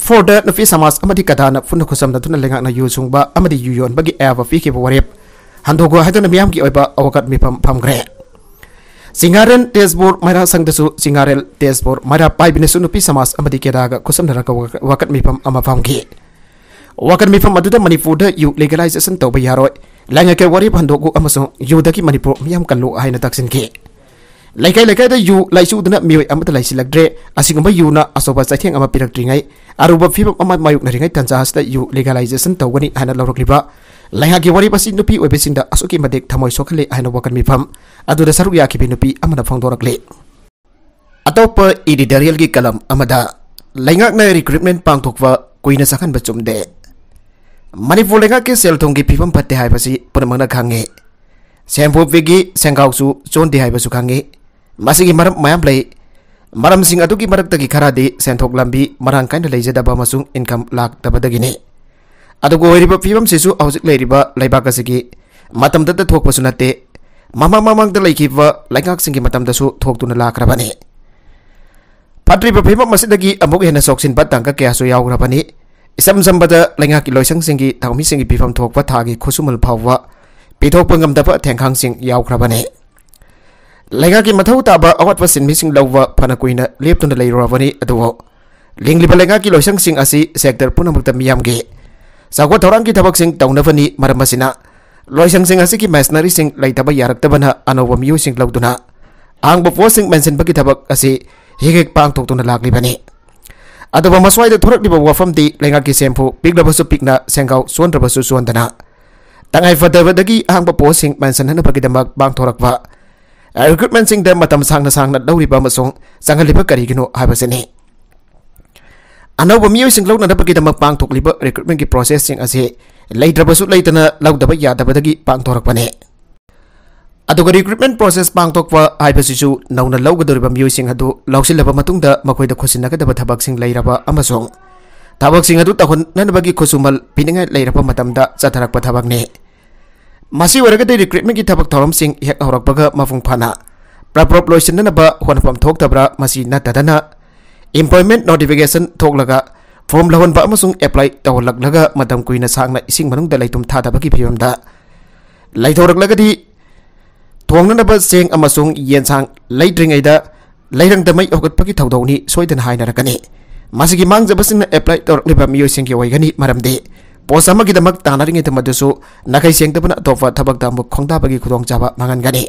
ꯐꯣꯔꯗ ꯅꯨꯄꯤ ꯁꯃꯥꯖ ꯑꯃꯗꯤ ꯀꯗꯥꯅ ꯄꯨꯟꯅ ꯈꯨꯠꯁꯝꯅꯗꯨꯅ ꯂꯩꯉꯥꯛꯅ ꯌꯨ ꯁꯨꯡꯕ ꯑꯃꯗꯤ ꯌꯨ ꯌꯣꯟꯕꯒꯤ ꯑꯌꯥꯕ ꯄꯤꯈꯤꯕ ꯋꯥꯔꯦꯞ ꯍꯟꯗꯣꯛꯎ ꯍꯥꯏꯗꯨꯅ ꯃꯤꯌꯥꯝꯒꯤ ꯑꯣꯏꯕ ꯑꯋꯥꯀꯠ ꯃꯤꯐꯝ ꯐꯝꯈ꯭ꯔꯦ꯫ ꯆꯤꯡꯉꯥꯔꯦꯜ ꯇꯦꯖꯄꯨꯔ ꯃꯩꯔꯥ ꯁꯪꯗꯁꯨ ꯆꯤꯡꯉꯥꯔꯦꯜ ꯇꯦꯖꯄꯨꯔ ꯃꯩꯔꯥ ꯄꯥꯏꯕꯤꯅꯁꯨ ꯅꯨꯄꯤ ꯁꯃꯥꯖ ꯑꯃꯗꯤ ꯀꯦꯗꯥꯒ ꯈꯨꯠꯁꯝꯅꯔꯒ ꯋꯥꯀꯠ ꯃꯤꯐꯝ ꯑꯃ ꯐꯝꯈꯤ꯫ ꯋꯥꯀꯠ ꯃꯤꯐꯝ ꯑꯗꯨꯗ ꯃꯅꯤꯄꯨꯔꯗ ꯌꯨ ꯂꯤꯒꯦꯂꯥꯏꯖꯦꯁꯟ ꯇꯧꯕ ꯌꯥꯔꯣꯏ, ꯂꯩꯉꯥꯛꯀꯤ ꯋꯥꯔꯦꯞ ꯍꯟꯗꯣꯛꯎ ꯑꯃꯁꯨꯡ ꯌꯨꯗꯒꯤ ꯃꯅꯤꯄꯨꯔ ꯃꯤꯌꯥꯝ ꯀꯜꯂꯨ ꯍꯥꯏꯅ ꯇꯛꯁꯤꯟꯈꯤ꯫ ꯂꯩꯀꯥꯏ ꯂꯩꯀꯥꯏꯗ ꯌꯨ ꯂꯥꯏꯆꯨꯗꯨꯅ ꯃꯤꯑꯣꯏ ꯑꯃꯠꯇ ꯂꯩꯁꯤꯜꯂꯛꯇ꯭ꯔꯦ꯫ ꯑꯁꯤꯒꯨꯝꯕ ꯌꯨꯅ ꯑꯆꯧꯕ ꯆꯩꯊꯦꯡ ꯑꯃ ꯄꯤꯔꯛꯇ꯭ꯔꯤꯉꯩ ꯑꯔꯨꯕ ꯐꯤꯕꯝ ꯑꯃ ꯃꯥꯌꯣꯛꯅꯔꯤꯉꯩ ꯇꯥꯟꯖꯥ ꯑꯁꯤꯗ ꯌꯨ ꯂꯤꯒꯦꯂꯥꯏꯖꯦꯁꯟ ꯇꯧꯒꯅꯤ ꯍꯥꯏꯅ ꯂꯧꯔꯛꯂꯤꯕ ꯂꯩꯉꯥꯛꯀꯤ ꯋꯥꯔꯦꯞ ꯑꯁꯤ ꯅꯨꯄꯤ ꯑꯣꯏꯕꯁꯤꯡꯗ ꯑꯁꯨꯛꯀꯤ ꯃꯇꯤꯛ ꯊꯃꯣꯏ ꯁꯣꯛꯍꯜꯂꯤ ꯍꯥꯏꯅ ꯋꯥꯀꯠ ꯃꯤꯐꯝ ꯑꯗꯨꯗ ꯁꯔꯨꯛ ꯌꯥꯈꯤꯕꯤ ꯅꯨꯄꯤ ꯑꯃꯅ ꯐꯣꯡꯗꯣꯔꯛꯂꯤ꯫ ꯑꯇꯣꯞꯄ ꯏꯗꯤꯇꯣꯔꯤꯌꯦꯜꯒꯤ ꯀꯂꯝ ꯑꯃꯗ, ꯂꯩꯉꯥꯛꯅ ꯔꯤꯀ꯭ꯔꯨꯠꯃꯦꯟ ꯄꯥꯡꯊꯣꯛꯄ ꯀꯨꯏꯅ ꯆꯪꯍꯟꯕ ꯆꯨꯝꯗꯦ꯫ ꯃꯅꯤꯄꯨꯔ ꯂꯩꯉꯥꯛꯀꯤ ꯁꯦꯜ ꯊꯨꯝꯒꯤ ꯐꯤꯕꯝ ꯐꯠꯇꯦ ꯍꯥꯏꯕꯁꯤ ꯄꯨꯝꯅꯃꯛꯅ ꯈꯪꯉꯤ꯫ ꯁꯦꯟꯐꯨ ꯄꯤꯛꯏ, ꯁꯦꯟꯒꯥꯎꯁꯨ ꯆꯣꯟꯗꯦ ꯍꯥꯏꯕꯁꯨ ꯈꯪꯉꯤ꯫ ꯃꯁꯤꯒꯤ ꯃꯔꯝ ꯃꯌꯥꯝ ꯂꯩ꯫ ꯃꯔꯝꯁꯤꯡ ꯑꯗꯨꯒꯤ ꯃꯔꯛꯇꯒꯤ ꯈꯔꯗꯤ ꯁꯦꯟꯊꯣꯛ ꯂꯝꯕꯤ ꯃꯔꯥꯡ ꯀꯥꯏꯅ ꯂꯩꯖꯗꯕ ꯑꯃꯁꯨꯡ ꯏꯟꯀꯝ ꯂꯥꯛꯇꯕꯗꯒꯤꯅꯤ꯫ ꯑꯗꯨꯒ ꯑꯣꯏꯔꯤꯕ ꯐꯤꯕꯝꯁꯤꯁꯨ ꯍꯧꯖꯤꯛ ꯂꯩꯔꯤꯕ ꯂꯩꯕꯥꯛ ꯑꯁꯤꯒꯤ ꯃꯇꯝꯗꯇ ꯊꯣꯛꯄꯁꯨ ꯅꯠꯇꯦ, ꯃꯃꯥꯡ ꯃꯃꯥꯡꯗ ꯂꯩꯈꯤꯕ ꯂꯩꯉꯥꯛꯁꯤꯡꯒꯤ ꯃꯇꯝꯗꯁꯨ ꯊꯣꯛꯇꯨꯅ ꯂꯥꯛꯈ꯭ꯔꯕꯅꯤ꯫ ꯐꯠꯇ꯭ꯔꯤꯕ ꯐꯤꯕꯝ ꯑꯁꯤꯗꯒꯤ ꯑꯃꯨꯛ ꯍꯦꯟꯅ ꯁꯣꯛꯆꯤꯟꯕ ꯇꯥꯡꯀꯛ ꯀꯌꯥꯁꯨ ꯌꯥꯎꯈ꯭ꯔꯕꯅꯤ꯫ ꯏꯆꯝ ꯆꯝꯕꯗ ꯂꯩꯉꯥꯛꯀꯤ ꯂꯣꯏꯁꯪꯁꯤꯡꯒꯤ ꯊꯧꯃꯤꯁꯤꯡꯒꯤ ꯄꯤꯐꯝ ꯊꯣꯛꯄ ꯊꯥꯒꯤ ꯈꯨꯠꯁꯨꯃꯟ ꯐꯥꯎꯕ ꯄꯤꯊꯣꯛꯄ ꯉꯝꯗꯕ ꯊꯦꯡꯈꯥꯡꯁꯤꯡ ꯌꯥꯎꯈ꯭ꯔꯕꯅꯤ꯫ ꯂꯩꯉꯥꯛꯀꯤ ꯃꯊꯧ ꯇꯥꯕ ꯑꯋꯥꯠꯄ ꯁꯤꯟꯃꯤꯁꯤꯡ ꯂꯧꯕ ꯐꯅ ꯀꯨꯏꯅ ꯂꯦꯞꯇꯨꯅ ꯂꯩꯔꯨꯔꯕꯅꯤ, ꯑꯗꯨꯕꯨ ꯂꯤꯡꯂꯤꯕ ꯂꯩꯉꯥꯛꯀꯤ ꯂꯣꯏꯁꯪꯁꯤꯡ ꯑꯁꯤ ꯁꯦꯛꯇꯔ ꯄꯨꯝꯅꯃꯛꯇ ꯃꯤꯌꯥꯝꯒꯤ ꯆꯥꯎꯈꯠ ꯊꯧꯔꯥꯡꯒꯤ ꯊꯕꯛꯁꯤꯡ ꯇꯧꯅꯕꯅꯤ꯫ ꯃꯔꯝ ꯑꯁꯤꯅ, ꯂꯣꯏꯁꯪꯁꯤꯡ ꯑꯁꯤꯒꯤ ꯃꯦꯁꯅꯔꯤꯁꯤꯡ ꯂꯩꯇꯕ ꯌꯥꯔꯛꯇꯕꯅ ꯑꯅꯧꯕ ꯃꯤꯑꯣꯏꯁꯤꯡ ꯂꯧꯗꯨꯅ ꯑꯍꯥꯡꯕ ꯄꯣꯁꯁꯤꯡ ꯃꯦꯟꯁꯤꯟꯕꯒꯤ ꯊꯕꯛ ꯑꯁꯤ ꯍꯦꯛ ꯍꯦꯛ ꯄꯥꯡꯊꯣꯛꯇꯨꯅ ꯂꯥꯛꯂꯤꯕꯅꯤ꯫ ꯑꯗꯨꯕꯨ ꯃꯁ꯭ꯋꯥꯏꯗ ꯊꯣꯔꯛꯂꯤꯕ ꯋꯥꯐꯝꯗꯤ ꯂꯩꯉꯥꯛꯀꯤ ꯁꯦꯟꯐꯨ ꯄꯤꯛꯂꯕꯁꯨ ꯄꯤꯛꯅ, ꯁꯦꯟꯒꯥꯎ ꯆꯣꯟꯗ꯭ꯔꯕꯁꯨ ꯆꯣꯟꯗꯅ, ꯇꯉꯥꯏ ꯐꯗꯕꯗꯒꯤ ꯑꯍꯥꯡꯕ ꯄꯣꯁꯁꯤꯡ ꯃꯦꯟꯁꯤꯟꯅꯅꯕꯒꯤꯗꯃꯛ ꯄꯥꯡꯊꯣꯔꯛꯄ ꯔꯤꯀ꯭ꯔꯨꯠꯃꯦꯟꯁꯤꯡꯗ ꯃꯇꯝ ꯁꯥꯡꯅ ꯁꯥꯡꯅ ꯂꯧꯔꯤꯕ ꯑꯃꯁꯨꯡ ꯆꯪꯍꯜꯂꯤꯕ ꯀꯔꯤꯒꯤꯅꯣ ꯍꯥꯏꯕꯁꯤꯅꯤ꯫ ꯑꯅꯧꯕ ꯃꯤꯑꯣꯏꯁꯤꯡ ꯂꯧꯅꯅꯕꯒꯤꯗꯃꯛ ꯄꯥꯡꯊꯣꯛꯂꯤꯕ recruitmentꯀꯤ processꯁꯤꯡ ꯑꯁꯤ ꯂꯩꯇ꯭ꯔꯕꯁꯨ ꯂꯩꯇꯅ ꯂꯧꯗꯕ ꯌꯥꯗꯕꯗꯒꯤ ꯄꯥꯡꯊꯣꯔꯛꯄꯅꯤ꯫ ꯑꯗꯨꯒ recruitment process ꯄꯥꯡꯊꯣꯛꯄ ꯍꯥꯏꯕꯁꯤꯁꯨ ꯅꯧꯅ ꯂꯧꯒꯗꯧꯔꯤꯕ ꯃꯤꯑꯣꯏꯁꯤꯡ ꯑꯗꯨ ꯂꯧꯁꯤꯜꯂꯕ ꯃꯇꯨꯡꯗ ꯃꯈꯣꯏꯗ ꯈꯨꯠꯁꯤꯟꯅꯒꯗꯕ ꯊꯕꯛꯁꯤꯡ ꯂꯩꯔꯕ ꯑꯃꯁꯨꯡ ꯊꯕꯛꯁꯤꯡ ꯑꯗꯨ ꯇꯧꯍꯟꯅꯅꯕꯒꯤ ꯈꯨꯠꯁꯨꯃꯜ ꯄꯤꯅꯤꯡꯉꯥꯏ ꯂꯩꯔꯕ ꯃꯇꯝꯗ ꯆꯠꯊꯔꯛꯄ ꯊꯕꯛꯅꯤ꯫ ꯃꯁꯤ ꯑꯣꯏꯔꯒꯗꯤ recruitmentꯀꯤ ꯊꯕꯛ ꯊꯧꯔꯝꯁꯤꯡ ꯍꯦꯛ ꯍꯧꯔꯛꯄꯒ ꯃꯄꯨꯡ ꯐꯥꯅ ꯄ꯭ꯔꯞ ꯄ꯭ꯔꯞ ꯂꯣꯏꯁꯤꯟꯅꯅꯕ ꯍꯣꯠꯅꯐꯝ ꯊꯣꯛꯇꯕ꯭ꯔꯥ? ꯃꯁꯤ ꯅꯠꯇꯗꯅ employment notification ꯊꯣꯛꯂꯒ form ꯂꯧꯍꯟꯕ ꯑꯃꯁꯨꯡ apply ꯇꯧꯍꯜꯂꯛꯂꯒ ꯃꯇꯝ ꯀꯨꯏꯅ ꯁꯥꯡꯅ ꯏꯁꯤꯡ ꯃꯅꯨꯡꯗ ꯂꯩꯇꯨꯝ ꯊꯥꯗꯕꯒꯤ ꯐꯤꯕꯝꯗ ꯂꯩꯊꯣꯔꯛꯂꯒꯗꯤ ꯊꯣꯡꯅꯅꯕ ꯆꯦꯡ ꯑꯃꯁꯨꯡ ꯌꯦꯟꯁꯥꯡ ꯂꯩꯗ꯭ꯔꯤꯉꯩꯗ ꯂꯩꯔꯪꯗ ꯃꯩ ꯍꯧꯒꯠꯄꯒꯤ ꯊꯧꯗꯣꯛꯅꯤ ꯁꯣꯏꯗꯅ ꯍꯥꯏꯅꯔꯛꯀꯅꯤ꯫ ꯃꯁꯤꯒꯤ ꯃꯥꯡꯖꯕꯁꯤꯅ apply ꯇꯧꯔꯛꯂꯤꯕ ꯃꯤꯑꯣꯏꯁꯤꯡꯒꯤ ꯑꯣꯏꯒꯅꯤ, ꯃꯔꯝꯗꯤ post ꯑꯃꯒꯤꯗꯃꯛ ꯇꯥꯟꯅꯔꯤꯉꯩꯗ ꯃꯗꯨꯁꯨ ꯅꯥꯈꯩ ꯁꯦꯡꯗꯕꯅ ꯑꯇꯣꯞꯄ ꯊꯕꯛꯇ ꯑꯃꯨꯛ ꯈꯣꯡꯗꯥꯕꯒꯤ ꯈꯨꯗꯣꯡꯆꯥꯕ ꯃꯥꯡꯍꯟꯒꯅꯤ꯫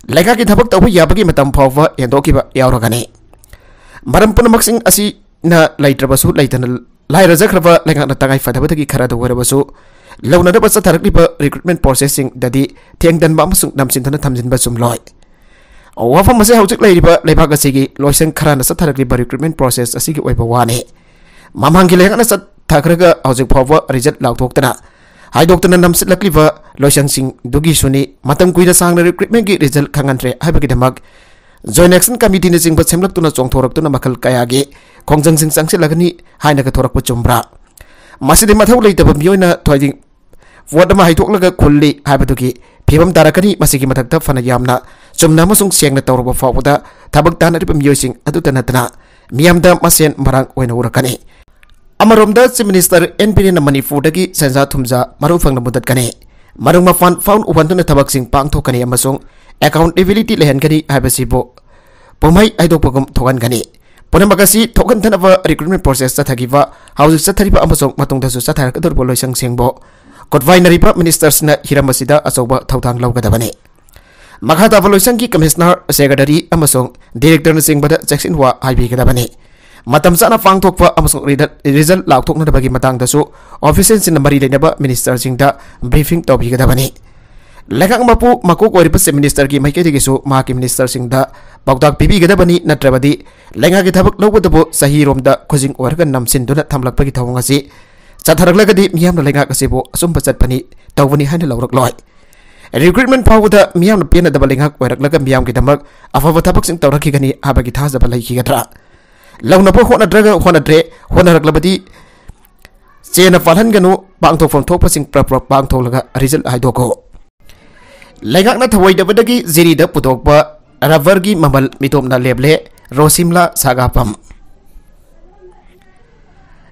ꯂꯩꯉꯥꯛꯀꯤ ꯊꯕꯛ ꯇꯧꯕ ꯌꯥꯕꯒꯤ ꯃꯇꯝ ꯐꯥꯎꯕ ꯍꯦꯟꯗꯣꯛꯈꯤꯕ ꯌꯥꯎꯔꯒꯅꯤ꯫ ꯃꯔꯝ ꯄꯨꯝꯅꯃꯛꯁꯤꯡ ꯑꯁꯤꯅ ꯂꯩꯇ꯭ꯔꯕꯁꯨ ꯂꯩꯇꯅ ꯂꯥꯏꯔꯖꯈ꯭ꯔꯕ ꯂꯩꯉꯥꯛꯅ ꯇꯉꯥꯏ ꯐꯗꯕꯗꯒꯤ ꯈꯔꯗ ꯑꯣꯏꯔꯕꯁꯨ ꯂꯧꯅꯅꯕ ꯆꯠꯊꯔꯛꯂꯤꯕ recruitment processꯁꯤꯡꯗꯗꯤ ꯊꯦꯡꯗꯟꯕ ꯑꯃꯁꯨꯡ ꯅꯝꯁꯤꯟꯗꯨꯅ ꯊꯝꯖꯤꯟꯕ ꯆꯨꯝꯂꯣꯏ꯫ ꯋꯥꯐꯝ ꯑꯁꯤ ꯍꯧꯖꯤꯛ ꯂꯩꯔꯤꯕ ꯂꯩꯕꯥꯛ ꯑꯁꯤꯒꯤ ꯂꯣꯏꯁꯪ ꯈꯔꯅ ꯆꯠꯊꯔꯛꯂꯤꯕ recruitment process ꯑꯁꯤꯒꯤ ꯑꯣꯏꯕ ꯋꯥꯅꯤ꯫ ꯃꯃꯥꯡꯒꯤ ꯂꯩꯉꯥꯛꯅ ꯆꯠꯊꯈ꯭ꯔꯒ ꯍꯧꯖꯤꯛ ꯐꯥꯎꯕ result ꯂꯥꯎꯊꯣꯛꯇꯅ ꯍꯥꯏꯗꯣꯛꯇꯅ ꯅꯝꯁꯤꯜꯂꯛꯂꯤꯕ ꯂꯣꯏꯁꯪꯁꯤꯡꯗꯨꯒꯤꯁꯨꯅꯤ꯫ ꯃꯇꯝ ꯀꯨꯏꯅ ꯁꯥꯡꯅ recruitmentꯀꯤ result ꯈꯪꯍꯟꯗ꯭ꯔꯦ ꯍꯥꯏꯕꯒꯤꯗꯃꯛ Joint Action Committeeꯅꯆꯤꯡꯕ ꯁꯦꯝꯂꯛꯇꯨꯅ ꯆꯣꯡꯊꯣꯔꯛꯇꯨꯅ ꯃꯈꯜ ꯀꯌꯥꯒꯤ ꯈꯣꯡꯖꯪꯁꯤꯡ ꯆꯪꯁꯤꯜꯂꯒꯅꯤ ꯍꯥꯏꯅꯒ ꯊꯣꯔꯛꯄ ꯆꯨꯝꯕ꯭ꯔꯥ? ꯃꯁꯤꯗꯤ ꯃꯊꯧ ꯂꯩꯇꯕ ꯃꯤꯑꯣꯏꯅ ꯊꯣꯏꯗꯤꯡ vote ꯑꯃ ꯍꯩꯗꯣꯛꯂꯒ ꯈꯨꯜꯂꯤ ꯍꯥꯏꯕꯗꯨꯒꯤ ꯐꯤꯕꯝ ꯇꯥꯔꯛꯀꯅꯤ꯫ ꯃꯁꯤꯒꯤ ꯃꯊꯛꯇ ꯐꯅ ꯌꯥꯝꯅ ꯆꯨꯝꯅ ꯑꯃꯁꯨꯡ ꯁꯦꯡꯅ ꯇꯧꯔꯕ ꯐꯥꯎꯕꯗ ꯊꯕꯛ ꯇꯥꯟꯅꯔꯤꯕ ꯃꯤꯑꯣꯏꯁꯤꯡ ꯑꯗꯨꯇ ꯅꯠꯇꯅ ꯃꯤꯌꯥꯝꯗ ꯃꯁꯦꯟ ꯃꯔꯥꯡ ꯑꯣꯏꯅ ꯎꯔꯛꯀꯅꯤ꯫ ꯑꯃꯔꯣꯝꯗ Chief Minister ꯑꯦꯟ ꯕꯤꯔꯦꯟꯅ ꯃꯅꯤꯄꯨꯔꯗꯒꯤ ꯁꯦꯟꯖꯥ ꯊꯨꯝꯖꯥ ꯃꯔꯨ ꯐꯪꯅ ꯃꯨꯟꯗꯠꯀꯅꯤ, ꯃꯔꯨ ꯃꯄꯥꯟ ꯐꯥꯎꯅ ꯎꯍꯟꯗꯨꯅ ꯊꯕꯛꯁꯤꯡ ꯄꯥꯡꯊꯣꯛꯀꯅꯤ ꯑꯃꯁꯨꯡ accountability ꯂꯩꯍꯟꯒꯅꯤ ꯍꯥꯏꯕꯁꯤꯕꯨ ꯄꯨꯝꯍꯩ ꯍꯥꯏꯗꯣꯛꯄꯒꯨꯝ ꯊꯣꯛꯍꯟꯒꯅꯤ꯫ ꯄꯨꯝꯅꯃꯛ ꯑꯁꯤ ꯊꯣꯛꯍꯟꯗꯅꯕ recruitment process ꯆꯠꯊꯈꯤꯕ, ꯍꯧꯖꯤꯛ ꯆꯠꯊꯔꯤꯕ ꯑꯃꯁꯨꯡ ꯃꯇꯨꯡꯗꯁꯨ ꯆꯠꯊꯔꯛꯀꯗꯧꯔꯤꯕ ꯂꯣꯏꯁꯪꯁꯤꯡꯕꯨ ꯀꯣꯠꯋꯥꯏꯅꯔꯤꯕ ministerꯁꯤꯡꯅ ꯍꯤꯔꯝ ꯑꯁꯤꯗ ꯑꯆꯧꯕ ꯊꯧꯗꯥꯡ ꯂꯧꯒꯗꯕꯅꯤ꯫ ꯃꯈꯥ ꯇꯥꯕ ꯂꯣꯏꯁꯪꯒꯤ commissioner, secretary ꯑꯃꯁꯨꯡ directorꯅꯆꯤꯡꯕꯗ ꯆꯦꯛꯁꯤꯟꯋꯥ ꯍꯥꯏꯕꯤꯒꯗꯕꯅꯤ꯫ ꯃꯇꯝ ꯆꯥꯅ ꯄꯥꯡꯊꯣꯛꯄ ꯑꯃꯁꯨꯡ ꯔꯤꯗ-, result ꯂꯥꯎꯊꯣꯛꯅꯅꯕꯒꯤ ꯃꯇꯥꯡꯗꯁꯨ officialꯁꯤꯡꯅ ꯃꯔꯤ ꯂꯩꯅꯕ ministerꯁꯤꯡꯗ briefing ꯇꯧꯕꯤꯒꯗꯕꯅꯤ꯫ ꯂꯩꯉꯥꯛ ꯃꯄꯨ ꯃꯀꯣꯛ ꯑꯣꯏꯔꯤꯕ Chief Ministerꯒꯤ ꯃꯥꯏꯀꯩꯗꯒꯤꯁꯨ ꯃꯍꯥꯛꯀꯤ ministerꯁꯤꯡꯗ ꯄꯥꯎꯇꯥꯛ ꯄꯤꯕꯤꯒꯗꯕꯅꯤ, ꯅꯠꯇ꯭ꯔꯕꯗꯤ ꯂꯩꯉꯥꯛꯀꯤ ꯊꯕꯛ ꯂꯧꯕꯗꯕꯨ ꯆꯍꯤꯔꯣꯝꯗ ꯈꯨꯖꯤꯡ ꯑꯣꯏꯔꯒ ꯅꯝꯁꯤꯟꯗꯨꯅ ꯊꯝꯂꯛꯄꯒꯤ ꯊꯧꯑꯣꯡ ꯑꯁꯤ ꯆꯠꯊꯔꯛꯂꯒꯗꯤ ꯃꯤꯌꯥꯝꯅ ꯂꯩꯉꯥꯛ ꯑꯁꯤꯕꯨ ꯑꯆꯨꯝꯕ ꯆꯠꯄꯅꯤ ꯇꯧꯕꯅꯤ ꯍꯥꯏꯅ ꯂꯧꯔꯛꯂꯣꯏ꯫ ꯔꯤꯀ꯭ꯔꯨꯠꯃꯦꯟ ꯐꯥꯎꯕꯗ ꯃꯤꯌꯥꯝꯅ ꯄꯦꯟꯅꯗꯕ ꯂꯩꯉꯥꯛ ꯑꯣꯏꯔꯛꯂꯒ ꯃꯤꯌꯥꯝꯒꯤꯗꯃꯛ ꯑꯐꯕ ꯊꯕꯛꯁꯤꯡ ꯇꯧꯔꯛꯈꯤꯒꯅꯤ ꯍꯥꯏꯕꯒꯤ ꯊꯥꯖꯕ ꯂꯩꯈꯤꯒꯗ꯭ꯔꯥ? ꯂꯧꯅꯕ ꯍꯣꯠꯅꯗ꯭ꯔꯒ ꯍꯣꯠꯅꯗ꯭ꯔꯦ, ꯍꯣꯠꯅꯔꯛꯂꯕꯗꯤ ꯆꯦꯅ ꯄꯥꯜꯍꯟꯒꯅꯨ, ꯄꯥꯡꯊꯣꯛꯐꯝ ꯊꯣꯛꯄꯁꯤꯡ ꯄ꯭ꯔꯞ ꯄ꯭ꯔꯞ ꯄꯥꯡꯊꯣꯛꯂꯒ ꯔꯤꯖꯜ ꯍꯥꯏꯗꯣꯛꯀꯣ꯫ ꯂꯩꯉꯥꯛꯅ ꯊꯧꯑꯣꯏꯗꯕꯗꯒꯤ ꯖꯤꯔꯤꯗ ꯄꯨꯊꯣꯛꯄ ꯔꯕꯔꯒꯤ ꯃꯃꯜ ꯃꯤꯇꯣꯞꯅ ꯂꯦꯞꯂꯦ, ꯔꯣꯁꯤꯝꯂꯥ ꯁꯥꯒꯥꯄꯝ꯫